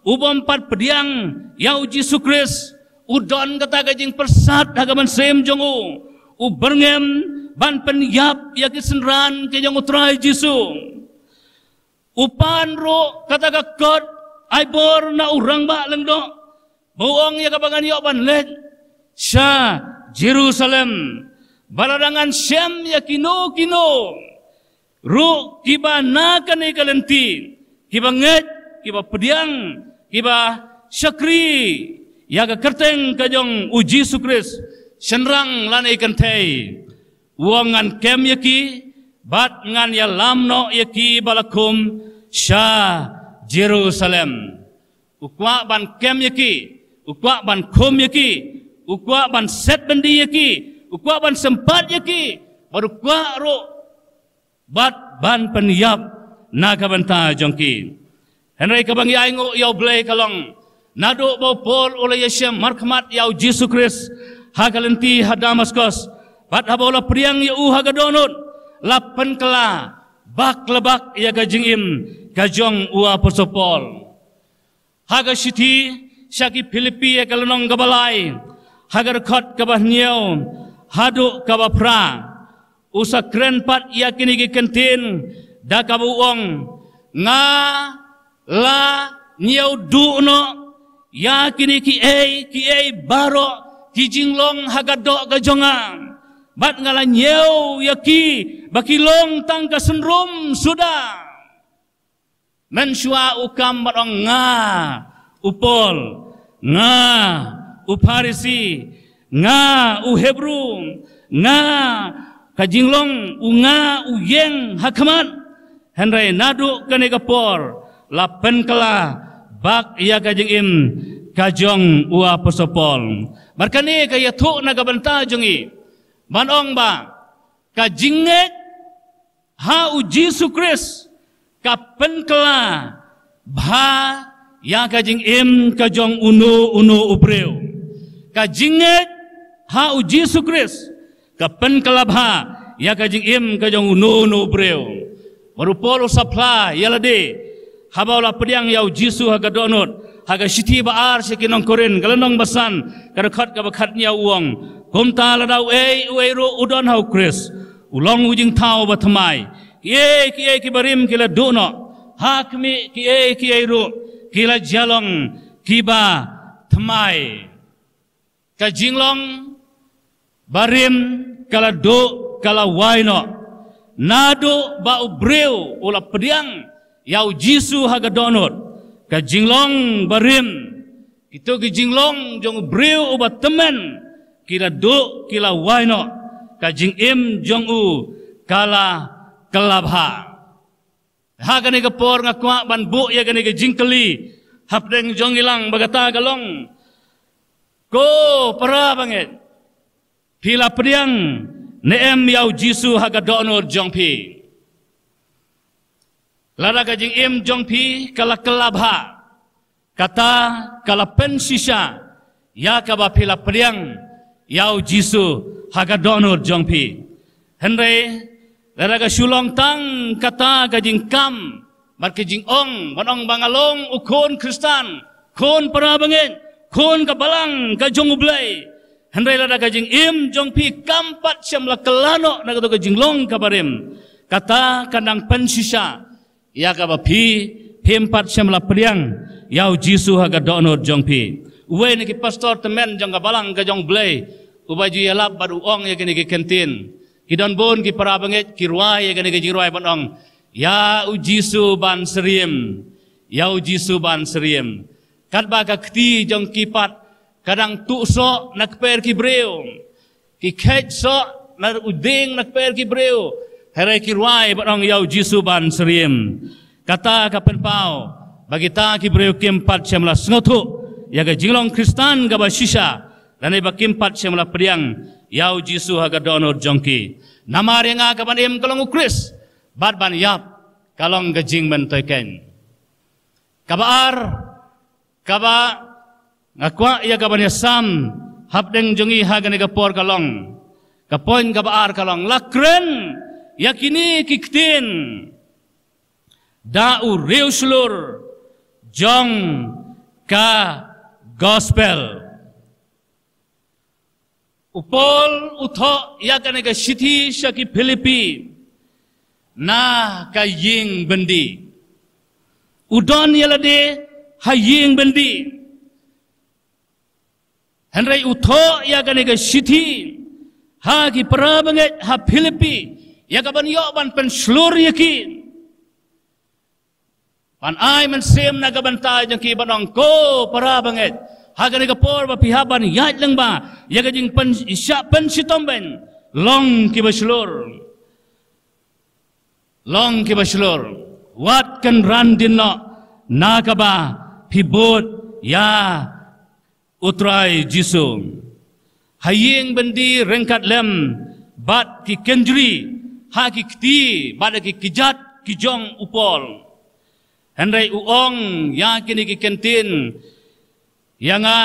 u bym pat pdiang ïa u Jisu Khrist, u don kata ka jingpyrsad ha ka mynsiem jong u, u byrngem ban pynïap ïa ki synran ki jong u Trai Jisu. U pan ruh kata ka kot ai bor na u rangbah lyngdoh, ba u ong, ïa kaba ngan ïoh ban leit sha Jerusalem, ba lada ngan shem ïa kino kino ruh kiba na kane ka lynti, kiba ngeit, kiba pdiang, kiba shakri ïa ka kyrteng ka jong u Jisu Khrist, shynrang lane kynthei, u ong, ngan kem ïa ki bad ngan ïalam noh ïa ki ba la khum sha Jerusalem. U kwah ban kem ïa ki, u kwah ban khum ïa ki, u kwah ban set byndi ïa ki, u kwah ban sympat ïa ki, bad u kwah ruh bad ban pynïap na ka bynta jong ki. Hynrei kaba ngi ainguh ïa U Blei ka long, naduh ba u Paul u la ïashem markhmat ïa u Jisu Khrist ha ka lynti ha Damaskos, bad haba u la pdiang ïa u ha ka dohnud, la pynkylla bak la bak ïa ka jingim ka jong u apostol Paul. Ha ka shithi sha ki Philippi, ha ka lynnong kaba lai, ha ka dkhot kaba hynñiew haduh kaba phra, u sa kren pat ïa kine ki kyntien da kaba u ong, nga la ñiew duh noh ïa kine kiei kiei baroh ki jinglong ha ka doh ka jong nga, bad nga la ñiew ïa ki ba ki long tang ka synrum suda. Mynshuwa u kam bad ong, nga u Paul, nga u Pharisi, nga u Hebru, nga ka jinglong u nga u ïeng ha khmat. Hynrei naduh kane ka por la pynkylla bak ïa ka jingim ka jong u apostol Paul. Bad kane ka ïathuh na ka bynta jong ngi ban ong ba ka jingngeit ha u Jisu Khrist ka pynkylla bha ïa ka jingim ka jong uno uno u briew. Ka jingngeit ha u Jisu Khrist ka pynkylla bha ïa ka jingim ka jong uno uno u briew. Bad u Paul u sa phla ïa lade haba u la pdiang ïa u Jisu ha ka dohnud, ha ka shithi ba ar sha ki nong Korinth, ka lynnong ba san, ka dkhot kaba khathynñiew, u ong, kumta lada uei uei ruh u don ha u Khrist, u long u jingthaw ba thymmai. Kiei kiei kiba rim ki la duh noh, ha khmih, kiei kiei ruh ki la jia long kiba thymmai. Ka jinglong barim ka la duh, ka la wai noh naduh ba u briew u la pdiang ïa u Jisu ha ka dohnud. Ka jinglong barim, kito ki jinglong jong u briew uba tymmen, ki la duh, ki la wai noh. Ka jingim jong u ka la kylla bha. Ha kane ka por nga kwah ban buh ïa kane ka jingkylli hapdeng jong ngi lang, ba kata ka long, ko para bangeit, phi la pdiang ne em ïa u Jisu ha ka dohnud jong phi. Lada ka jingim jong phi ka la kylla bha, kata ka la pynshisha ïa kaba phi la pdiang ïa u Jisu ha ka dohnud jong phi. Hynrei lada ka shu long tang kata ka jingkam bad ka jingong ban ong ba nga long u khun Khristan, khun para bangeit, khun ka balang ka jong U Blei, hynrei lada ka jingim jong phi kam pat shym la kylla noh na kato ka jinglong kaba rim, kata ka nang pynshisha ïa kaba phi phim pat shym la pdiang ïa u Jisu ha ka dohnud jong phi. Uwei na ki pastor tymmen jong ka balang ka jong U Blei uba ju ïalap bad u ong ïa kine ki kyntien. Ki don bun ki para bangeit ki rwai ïa kine ki jingrwai ban ong, ïa u Jisu ban syriem, ïa u Jisu ban syriem. Katba ka kti jong ki pat ka dang tuh soh na kper ki briew, ki kheit soh na u dieng na kper ki briew, hynrei ki rwai ban ong ïa u Jisu ban syriem. Kata ka pynpaw ba kita ki briew kim pat shym la sngewthuh ïa ka jinglong Khristan kaba shisha, lane ba kim pat shym la pdiang ïa u Jisu ha ka dohnud jong ki. Namar ïa nga ka ban im ka long u Khrist, bad ban ïap ka long ka jingmyntoi keiñ. Kaba ar, kaba nga kwah ïa ka ban ïasam hapdeng jong ngi ha kane ka por ka long, ka point kaba ar ka long, la kren ïa kine ki ktien da u riewshlur jong ka gospel. U Paul u thoh ïa kane ka shithi sha ki Philippi na ka ïing byndi. U don ïa lade ha ïing byndi, hynrei u thoh ïa kane ka shithi ha ki para bangeit ha Philippi, ïa ka ban ïoh ban pynshlur ïa ki, ban ai mynsiem na ka bynta jong ki, ban ong, ko para bangeit, ha kane ka por ba phi hap ban ïaid lyngba ïa ka jingpynshah pynshitom beiñ, long kiba shlur, long kiba shlur, wat kynran dien noh na kaba phi bud ïa U Trai Jisu. Ha ïing byndi ryngkat lem bad ki kynjri ha ki kti bad ki kjat ki jong u Paul, hynrei u ong ïa kine ki kyntien, ïa nga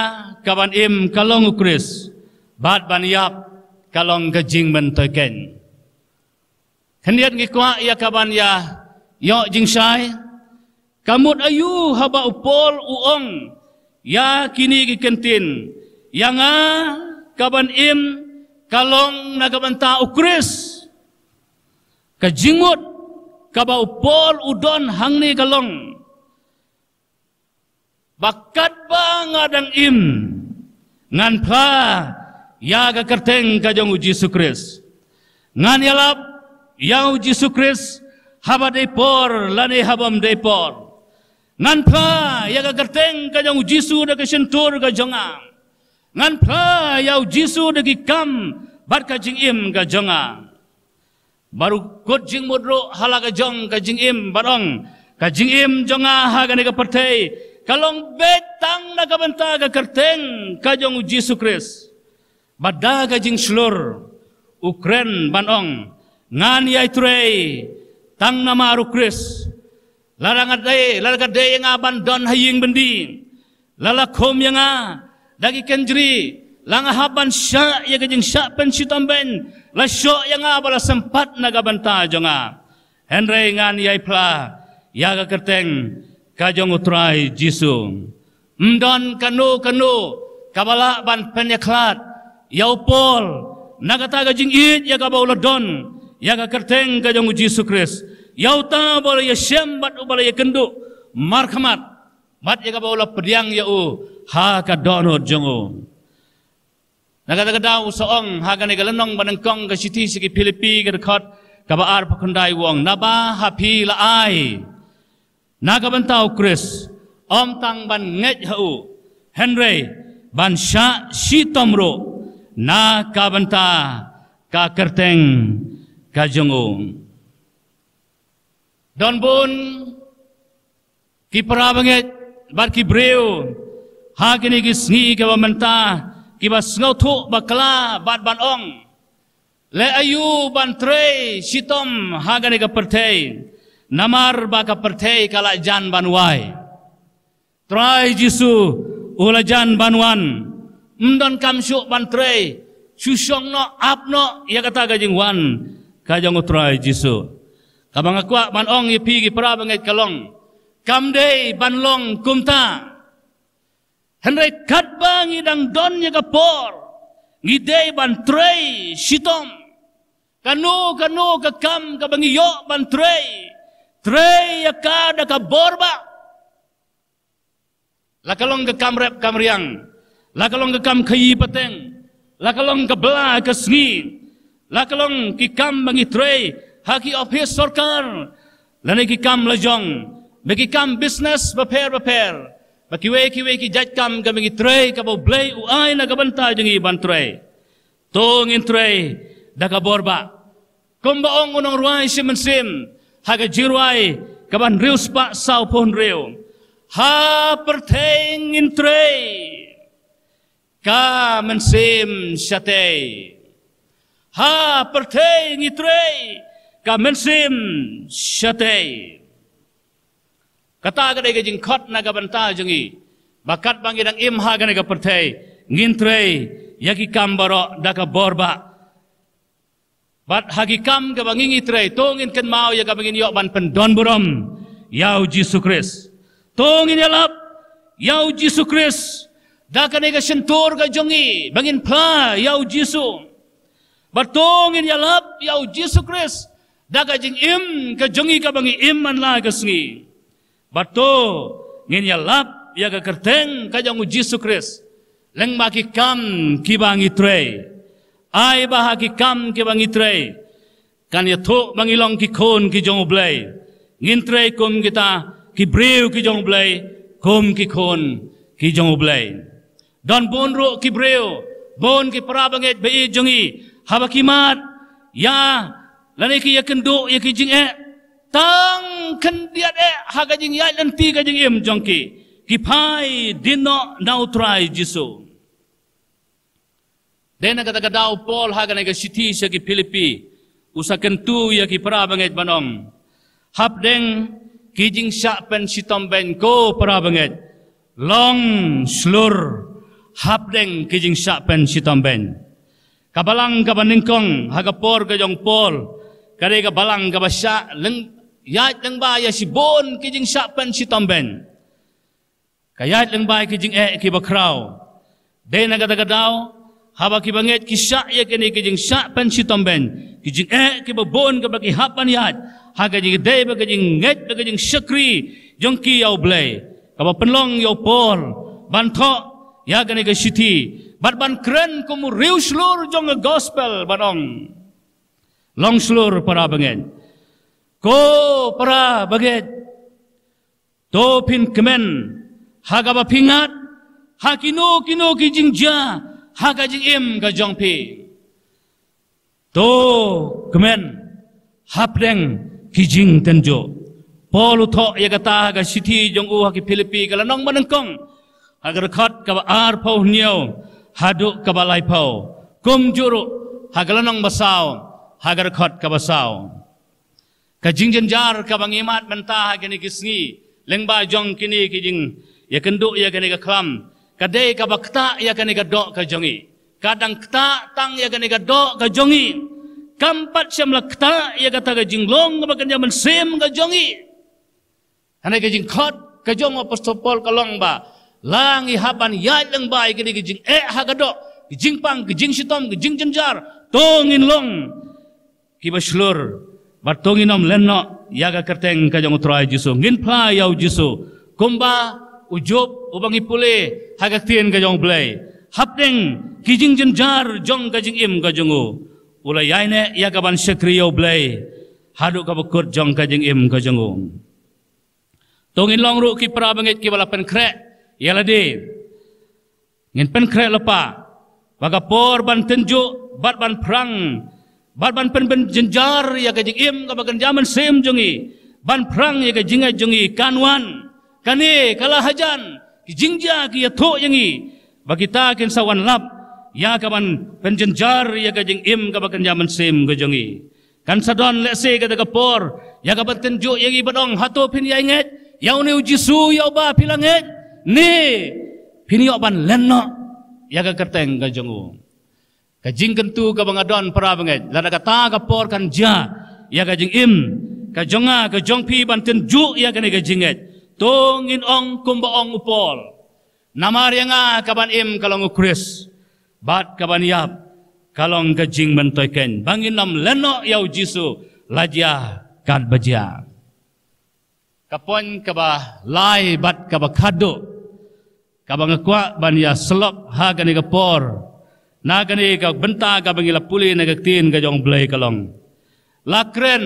ka ban im ka long u Khrist, bad ban ïap ka long ka jingmyntoi keiñ. Khyndiat ngi kwah ïa ka ban ïa ïoh jingshai. Ka mut aïu haba u Paul u ong ïa kine ki kyntien, ïa nga ka ban im ka long na ka bynta u Khrist? Ka jingmut kaba u Paul u don hangne ka long ba katba nga dang im, ngan phla ïa ka kyrteng ka jong u Jisu Khrist. Ngan ïalap ïa u Jisu Khrist haba dei por lane haba ym dei por. Ngan phla ïa ka kyrteng ka jong u Jisu da ka shyntur ka jong nga. Ngan phla ïa u Jisu da ki kam bad ka jingim ka jong nga. Bad u kut jingmut ruh ha la ka jong ka jingim bad ong, ka jingim jong nga ha kane ka pyrthei ka long beit tang na ka bynta ka kyrteng ka jong u Jisu Khrist. Bad da ka jingshlur u kren ban ong, ngan ïai trei tang namar u Khrist. Lada nga dei, lada ka dei ïa nga ban don ha ïing byndi, la la khum ïa nga da ki kynjri, la nga hap ban shah ïa ka jingshah pynshitom beiñ, la shoh ïa nga ba la sympat na ka bynta jong nga. Hynrei ngan ïai phla ïa ka kyrteng ka jong u Trai Jisu. Ym don kano kano kaba lah ban pynïakhlad ïa u Paul na kata ka jingïeit ïa kaba u la don ïa ka kyrteng ka jong u Jisu Khrist, ïa uta ba u la ïashem bad uba la ïakynduh markhmat, bad ïa kaba u la pdiang ïa u ha ka dohnud jong u. Na kata ka daw u sa ong ha kane ka lynnong ba nyngkong ka shithi sha ki Philippi ka dkhot kaba arphew khyndai u ong, naba ha phi la ai na ka bynta u Khrist, ym tang ban ngeit ha u, hynrei ban shah shitom ruh na ka bynta ka kyrteng ka jong u. Don bun ki para bangeit bad ki briew ha kine ki sngi kiba mynta kiba sngewthuh bakla bad ban ong, Leh aïu ban trei shitom ha kane ka pyrthei, namar ba ka pyrthei ka la jan ban wai. Trai Jisu u la jan ban wan. Ym don kam shuh ban trei, shu shong noh, ap noh ïa kata ka jingwan ka jong u Trai Jisu. Kaba nga kwah ban ong ïa phi ki para bangeit ka long, kam dei ban long kumta. Hynrei katba ngi dang don ïa ka por, ngi dei ban trei shitom. Kano kano ka kam kaba ngi ïoh ban trei, trei ïa ka da ka bor bah. La ka long ka kam rep kam riang, la ka long ka kam khaïi pateng, la ka long ka bla ka sngi, la ka long ki kam ba ngi trei ha ki ophis sorkar, lane ki kam lajong, ba ki kam business bapher bapher, ba kiwei kiwei ki jait kam kaba ngi trei, kaba U Blei u ai na ka bynta jong ngi ban trei. To ngin trei da ka bor bah. Kumba ong u nongrwai shi mynsiem ha ka jingrwai kaba hynriew spah saw phew hynriew, ha pyrthei ngin trei ka mynsiem shatei. Ha pyrthei ngi trei ka mynsiem shatei. Kata ka dei ka jingkhot na ka bynta jong ngi, ba katba ngi dang im ha kane ka pyrthei, ngin trei ïa ki kam baroh da ka bor bah. Bad ha ki kam kaba ngi ngi trei, to ngin kynmaw ïa kaba ngin ïoh ban pyndon burom ïa u Jisu Khrist. To ngin ïalap ïa u Jisu Khrist da kane ka shyntur ka jong ngi, ba ngin phla ïa u Jisu. Bad to ngin ïalap ïa u Jisu Khrist da ka jingim ka jong ngi kaba ngi im man la ka sngi. Bad to ngin ïalap ïa ka kyrteng ka jong u Jisu Khrist lyngba ki kam kiba ngi trei. Ai ba ha ki kam kiba ngi trei, kan ïathuh ba ngi long ki khun ki jong U Blei. Ngin trei kum kita ki briew ki jong U Blei, kum ki khun ki jong U Blei. Don bun ruh ki briew, bun ki para bangeit ba ïeit jong ngi, haba ki mad ïa, lane ki ïakynduh ïa ki jingeh, tang khyndiat eh ha ka jingïaid lynti ka jingim jong ki, ki phai dien noh na u Trai Jisu. Dei na kata ka daw Paul ha kane ka shithi sha ki Philippi u sa kyntu ïa ki para bangeit ban ong, hapdeng ki jingshah pynshitom beiñ, ko para bangeit, long shlur hapdeng ki jingshah pynshitom beiñ. Ka balang kaba nyngkong ha ka por ka jong Paul ka dei ka balang kaba shah leng, ïaid lyngba ïa shibun ki jingshah pynshitom beiñ. Ka ïaid lyngba ïa ki jingeh kiba khraw. Dei na kata ka daw, haba ki bangeit ki shah ïa kine ki jingshah pynshitom beiñ, ki jingeh kiba bun kaba ki hap ban ïaid, ha ka jingdei bad ka jingngeit bad ka jingshakri jong ki ïa U Blei, kaba pynlong ïa u Paul ban thoh ïa kane ka shithi bad ban kren kum u riewshlur jong ka gospel ban ong, long shlur para bangeit, ko para bangeit, to phin kmen ha kaba phi ngat ha kino kino ki jingjia ha ka jingim ka jong phi. To kmen hapdeng ki jingtynjuh. Paul u thoh ïa kata ha ka shithi jong u ha ki Philippi ka lynnong ba nyngkong, ha ka dkhot kaba arphew hynñiew haduh kaba laiphew. Kumjuh ruh ha ka lynnong ba saw, ha ka dkhot kaba saw. Ka jingjynjar kaba ngi mad mynta ha kine ki sngi lyngba jong kine ki jingïakynduh ïa kane ka khlam, ka dei kaba ktah ïa kane ka doh ka jong ngi. Ka dang ktah tang ïa kane ka doh ka jong ngi. Kam pat shym la ktah ïa kata ka jinglong kaba kynja mynsiem ka jong ngi. Hynrei ka jingkhot ka jong u Apostol Paul ka long ba la ngi hap ban ïaid lyngba ïa kine ki jingeh ha ka doh, ki jingpang, ki jingshitom, ki jingjynjar, to ngin long kiba shlur bad to ngin ym len noh ïa ka kyrteng ka jong u Trai Jisu. Ngin phla ïa u Jisu kumba u Job uba ngi pule ha ka ktien ka jong U Blei, hapdeng ki jingjynjar jong ka jingim ka jong u, u la ïaineh ïa ka ban shakri ïa U Blei haduh kaba kut jong ka jingim ka jong u. To ngin long ruh ki para bangeit kiba la pynkhreh ïa lade. Ngin pynkhreh lypa ba ka por ban tynjuh bad ban phrang bad ban pynbeit jynjar ïa ka jingim kaba kynja mynsiem jong ngi, ban phrang ïa ka jingngeit jong ngi kan wan. Kane ka la hajan, ki jingjia ki ïathuh ïa ngi ba kita kin sa wan lap ïa ka ban pynjynjar ïa ka jingim kaba kynja mynsiem ka jong ngi. Kan sa don lehse kata ka por ïa ka ban tynjuh ïa ngi ban ong, hato phin ïai ngeit ïa une u Jisu ïa uba phi la ngeit, ne phin ïoh ban len noh ïa ka kyrteng ka jong u. Ka jingkyntu kaba nga don para bangeit, lada kata ka por kan jia ïa ka jingim ka jong nga ka jong phi ban tynjuh ïa kane ka jingngeit, to ngin ong kumba ong u Paul, namar ïa nga ka ban im ka long u Khrist, bad ka ban ïap ka long ka jingmyntoi keiñ. Ba ngin ym len noh ïa u Jisu la jia katba jia. Ka point kaba lai bad kaba khadduh kaba nga kwah ban ïa sylloh ha kane ka por, na kane ka bynta kaba ngi la pule na ka ktien ka jong u Blei ka long, la kren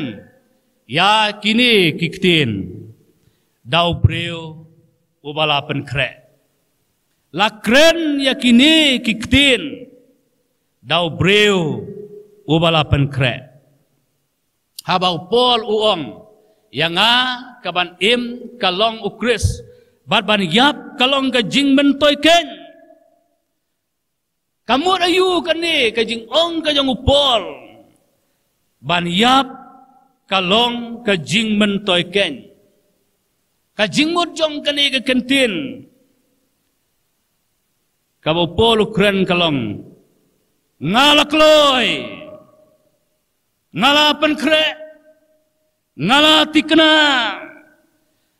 ïa kine ki ktien da u briew uba la pynkhreh. La kren ïa kine ki ktien da u briew uba la pynkhreh. Haba u Paul u ong, ïa nga ka ban im ka long u Khrist, bad ban ïap ka long ka jingmyntoi keiñ. Ka mut aïu kane ka jingong ka jong u Paul? Ban ïap ka long ka jingmyntoi keiñ. Ka jingmut jong kane ka kyntien kaba u Paul u kren ka long, nga la kloi, nga la pynkhreh, nga la thikna,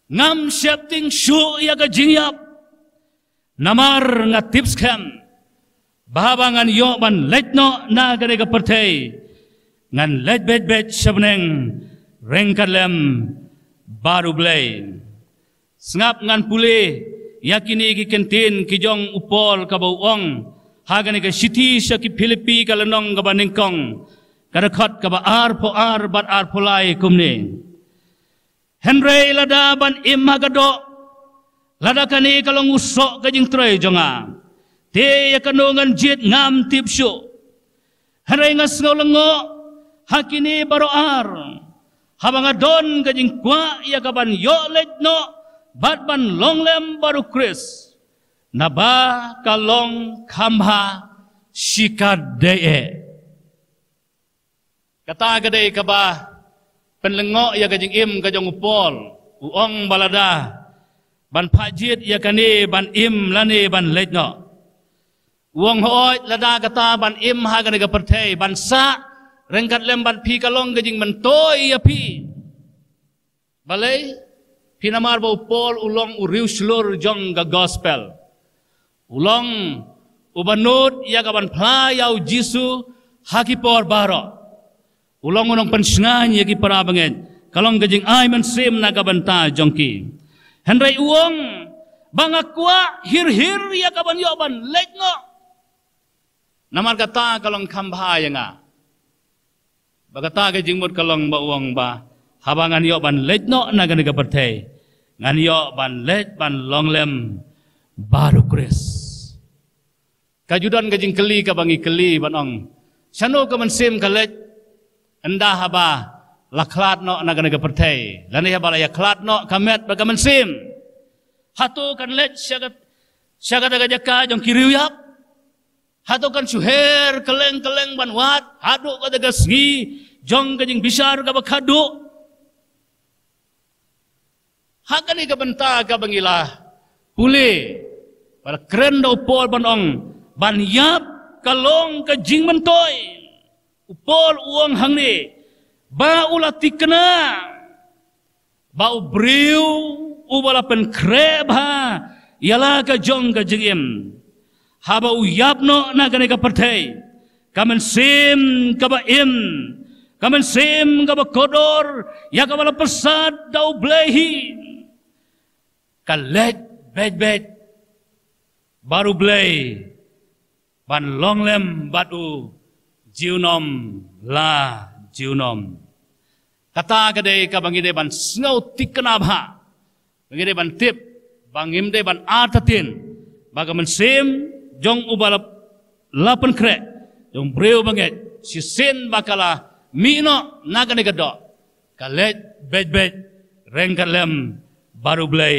ngam sheptieng shuh ïa ka jingïap. Namar nga tip skhem ba haba ngan ïoh ban leit noh na kane ka pyrthei, ngan leit beit beit sha bneng ryngkat lem bad u Blei. Sngap ngan pule ïa kine ki kyntien ki jong u Paul kaba u ong ha kane ka shithi sha ki Philippi ka lynnong kaba nyngkong, ka dkhot kaba arphew ar bad arphew lai kumne. Hynrei lada ban im ha ka doh, lada kane ka long u soh ka jingtrei jong nga, te ïa kano ngan jied ngam tip shuh. Hynrei nga sngew lyngngoh ha kine baroh ar, haba nga don ka jingkwah ïa ka ban ïoh leit noh bad ban long lem bad u Khrist, naba ka long kham bha shikatdei eh. Kata ka dei kaba pynlyngngoh ïa ka jingim ka jong u Paul, u ong ba lada ban phah jied ïa kane ban im lane ban leit noh. U ong, hooid, lada kata ban im ha kane ka pyrthei ban sah ryngkat lem bad phi ka long ka jingmyntoi ïa phi. Balei? Phi namar ba u Paul u long u riewshlur jong ka gospel. U long uba nud ïa ka ban phla ïa u Jisu ha ki por baroh. U long u nongpynshngaiñ ïa ki para bangeit, ka long ka jingai mynsiem na ka bynta jong ki. Hynrei u ong ba nga kwah hir hir ïa ka ban ïoh ban leit noh. Namar kata ka long kham bha ïa nga. Ba kata ka jingmut ka long ba u ong ba haba ngan ïoh ban leit noh na kane ka pyrthei, ngan ïoh ban leit ban long lem bad u Khrist. Ka ju don ka jingkylli kaba ngi kylli ban ong, shano ka mynsiem ka leit ynda haba la khlad noh na kane ka pyrthei, lane haba la ïa khlad noh ka met bad ka mynsiem? Hato kan leit sha ka, sha kata ka jaka jong ki riewïap? Hato kan shu her kylleng kylleng ban wad haduh kata ka sngi jong ka jingbishar kaba khadduh? Ha kane ka bynta kaba ngi la pule, ba la kren da u Paul ban ong, ban ïap ka long ka jingmyntoi. U Paul u ong hangne ba u la thikna ba u briew uba la pynkhreh bha ïa la ka jong ka jingim, haba u ïap noh na kane ka pyrthei, ka mynsiem kaba im, ka mynsiem kaba kordor ïa kaba la pyrsad da u Blei hi, ka leit beit beit bad u Blei ban long lem bad u junom la junom. Kata ka dei kaba ngi dei ban sngew thikna bha, ba ngi dei ban tip, ba ngim dei ban artatien ba ka mynsiem jong uba la, la pynkhreh, jong briew bangeit, shisien ba ka la mih noh na kane ka doh, ka leit beit beit ryngkat lem bad u Blei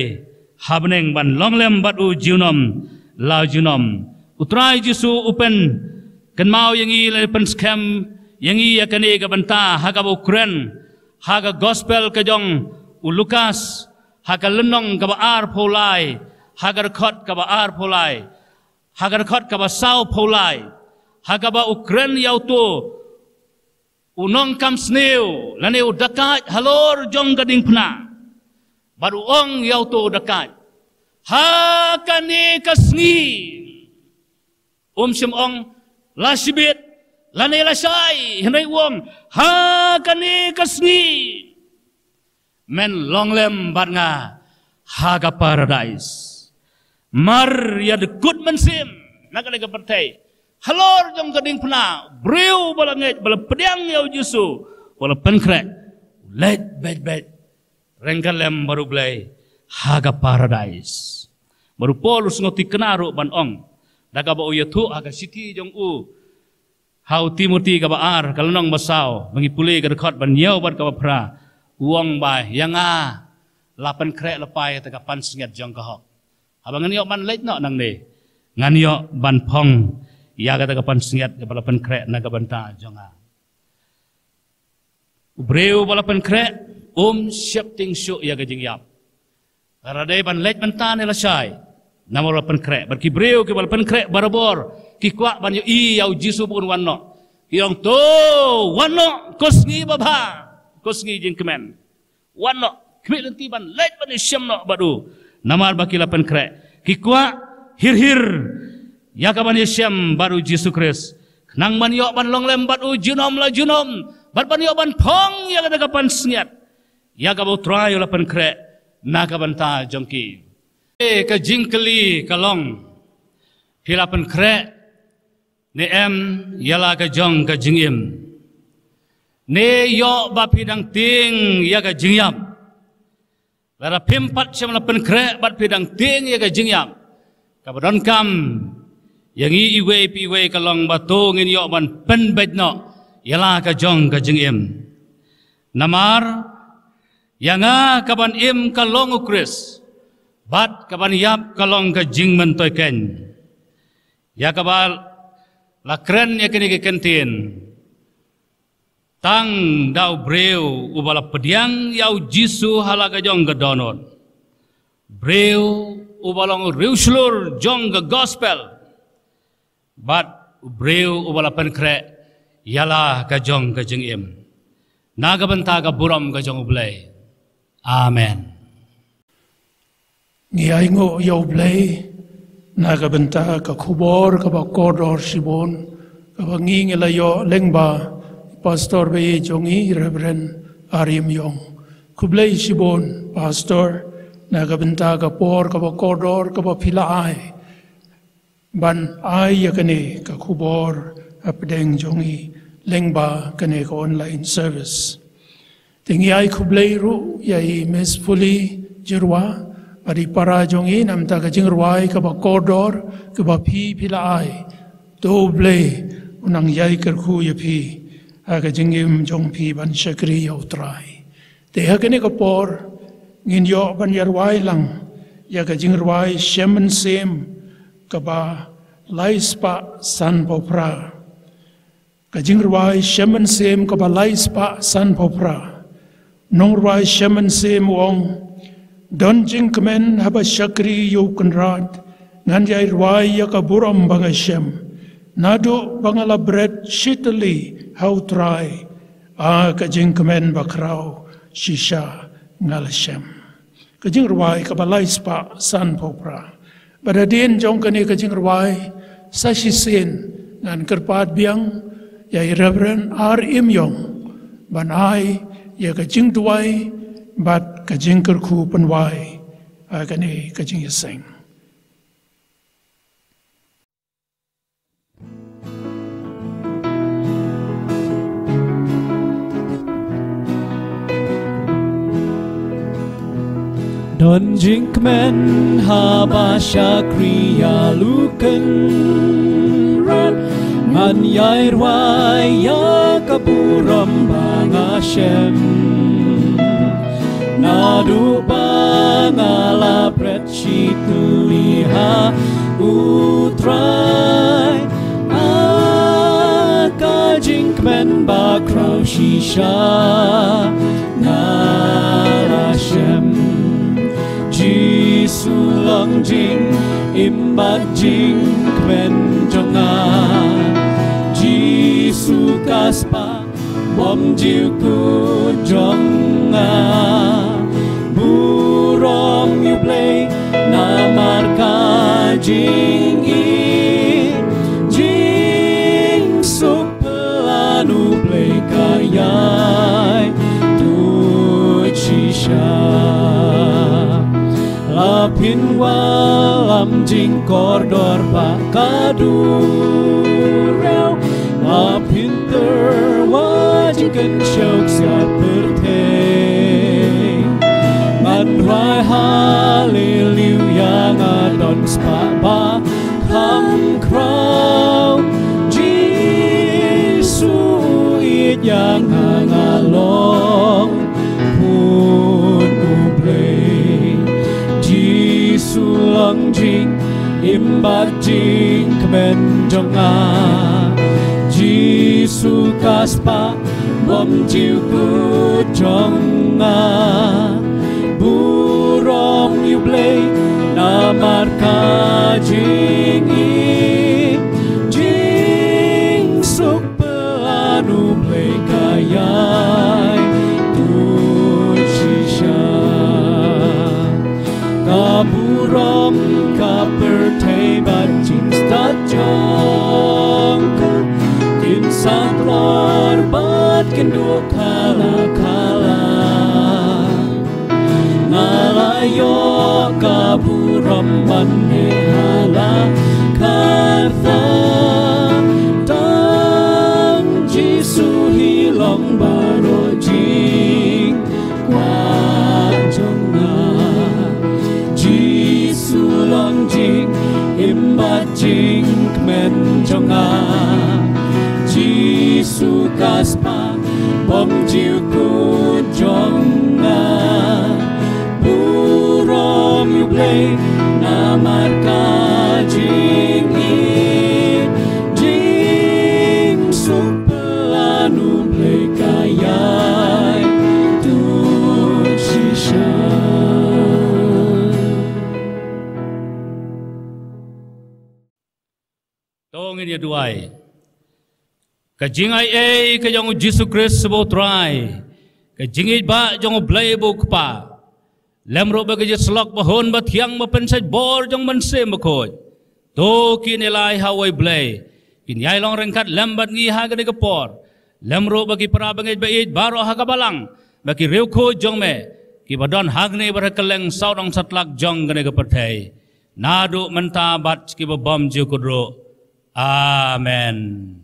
ha bneng ban long lem bad u junom la junom. U Trai Jisu u pynkynmaw ïa ngi lane pynskhem ïa ngi ïa kane ka bynta ha kaba u kren ha ka gospel ka jong u Lukas, ha ka lynnong kaba arphew lai, ha ka dkhot kaba arphew lai, ha ka dkhot kaba sawphew lai, ha kaba u kren ïa uto u nongkam sniew lane u dakaid halor jong ka diengphna. Bad u ong ïa uto u dakaid, ha kane ka sngi, um shym ong la shibit lane la shai, hynrei u ong ha kane ka sngi men long lem bad nga ha ka paradais. Mar ïa dkut mynsiem na kane ka pyrthei, halor jong ka diengphna, briew ba la ngeit, ba la pdiang ïa u Jisu, ba la pynkhreh, leit beit beit ryngkat lem bad u Blei ha ka paradais. Bad u Paul u sngewthikna ruh ban ong da kaba u ïathuh ha ka shithi jong u ha u Timothy kaba ar, ka lynnong ba saw, ba ngi pule ka dkhot ba hynñiew bad kaba phra, u ong ba ïa nga la pynkhreh lypa ïa kata ka pansngiat jong ka hok. Haba ngan ïoh ban leit noh nangne, ngan ïoh ban phong ïa kata ka pansngiat kaba la pynkhreh na ka bynta jong nga. U briew ba la pynkhreh um sheptieng shuh ïa ka jingïap. Lada dei ban leit mynta ne lashai, namar la pynkhreh. Bad ki briew kiba la pynkhreh barabor ki kwah ban ïohi ïa u Jisu ba un wan noh. Ki ong, to, wan noh, ko sngi babha, ko sngi jingkmen. Wan noh, khmih lynti ban leit ban ïashem noh bad u. Namar ba ki la pynkhreh, ki kwah hir hir ïa ka ban ïashem bad u Jisu Khrist, khnang ban ïoh ban long lem bad u junom la junom, bad ban ïoh ban phong ïa kata ka pansngiat ïa kaba u Trai u la pynkhreh na ka bynta jong ki. E, ka jingkylli ka long, phi la pynkhreh ne em ïa la ka jong ka jingim? Ne ïoh ba phi dang tieng ïa ka jingïap? Lada phim pat shym la pynkhreh bad phi dang tieng ïa ka jingïap, kaba donkam ïa ngi iwei pa iwei ka long ba to ngin ïoh ban pynbeit noh ïa la ka jong ka jingim. Namar ïa nga ka ban im ka long u Khrist, bad ka ban ïap ka long ka jingmyntoi keiñ. Ïa kaba la kren ïa kine ki kyntien, tang da u briew uba la pdiang ïa u Jisu ha la ka jong ka dohnud, briew uba long u riewshlur jong ka gospel, bad u briew uba la pynkhreh ïa la ka jong ka jingim, na ka bynta ka burom ka jong u Blei. Amen. Ngi ainguh ïa u Blei na ka bynta ka khubor kaba kordor shibun kaba ngi ngi la ïoh lyngba pastor ba ïeit jong ngi, Reverend Arim Ïong. Khublei shibun pastor na ka bynta ka por kaba kordor kaba phi la ai ban ai ïa kane ka khubor hapdeng jong ngi lyngba kane ka online service. Te ngi ai khublei ruh ïa i Miss Fuli Jyrwa bad i para jong i namar ka jingrwai kaba kordor kaba phi phi la ai. To u Blei un nang ïai kyrkhu ïa phi ha ka jingim jong phi ban shakri ïa u Trai. Te ha kane ka por ngin ïoh ban ïarwai lang ïa ka jingrwai Shem Mynsiem kaba lai spah sanphew phra. Ka jingrwai Shem Mynsiem kaba lai spah sanphew phra. Nongrwai Shem Mynsiem u ong, don jingkmen haba shakri ïa u Kynrad, ngan ïai rwai ïa ka burom ba nga shem. Naduh ba nga la bret shitylli ha u Trai, a ka jingkmen bakhraw shisha nga la shem. Ka jingrwai kaba lai spah sanphew phra. Bad hadien jong kane ka jingrwai sa shisien ngan kyrpad biang ïa i Reverend Arim Ïong ban ai ïa ka jingduwai bad ka jingkyrkhu pynwai ha kane ka jingïaseng. Don jingkmen haba shakri ïa u Kynrad, ngan ïai rwai ïa ka burom ba nga shem. Naduh ba nga la bret shitylli ha U Trai, a ka jingkmen ba khraw shisha nga la shem. Jisu long jingim bad jingkmen jong nga. Jisu ka spah bymjukut jong nga. Burom ïa U Blei namar ka jingïeit, jingsuk pyllun U Blei ka ïai tuid shisha. La phin wallam jingkordor ba ka duriaw, la phin tyrwa jingkynshew ksiar pyrthei. Ngan rai haleluya, nga don spah ba kham khraw. Jisu ïeit ïa nga, nga long khun U Blei. Jisu long jingim bad jingkmen jong nga. Jisu ka spah bymjukut jong nga. Burom ïa U Blei namar ka jingïeit, jingsuk pyllun U Blei ka ïai tuid shisha. Ka burom, ka pyrthei bad jingstad jong ka kin sa kloi bad kin duh kala kala. Nga la ïoh ka burom ban neh ha la ka rta. Tang Jisu hi long baroh jingkwah jong nga. Jisu long jingim bad jingkmen jong nga. Jisu ka spah bymjukut jong nga. Burom ïa U Blei namar ka jingïeit, jingsuk pyllun U Blei ka ïai tuid shisha. To ngin ïa duwai. Ka jingaiei ka jong U Jisu Khrist bad U Trai, ka jingïeit ba jong U Blei bad U Kpa, lem ruh bad ka jingïasyllok ba hun ba thiang ba pynsait bor jong U Mynsiem Bakhuid, to kin ïalai ha uwei U Blei, kin ïai long ryngkat lem bad ngi ha kane ka por. Lem ruh bad ki para bangeit ba ïeit baroh ha ka balang, bad ki riewkhuid jong me kiba don hangne bad ha kylleng sawdong satlak jong kane ka pyrthei, naduh mynta bad sha kiba bymjukut ruh. Amen.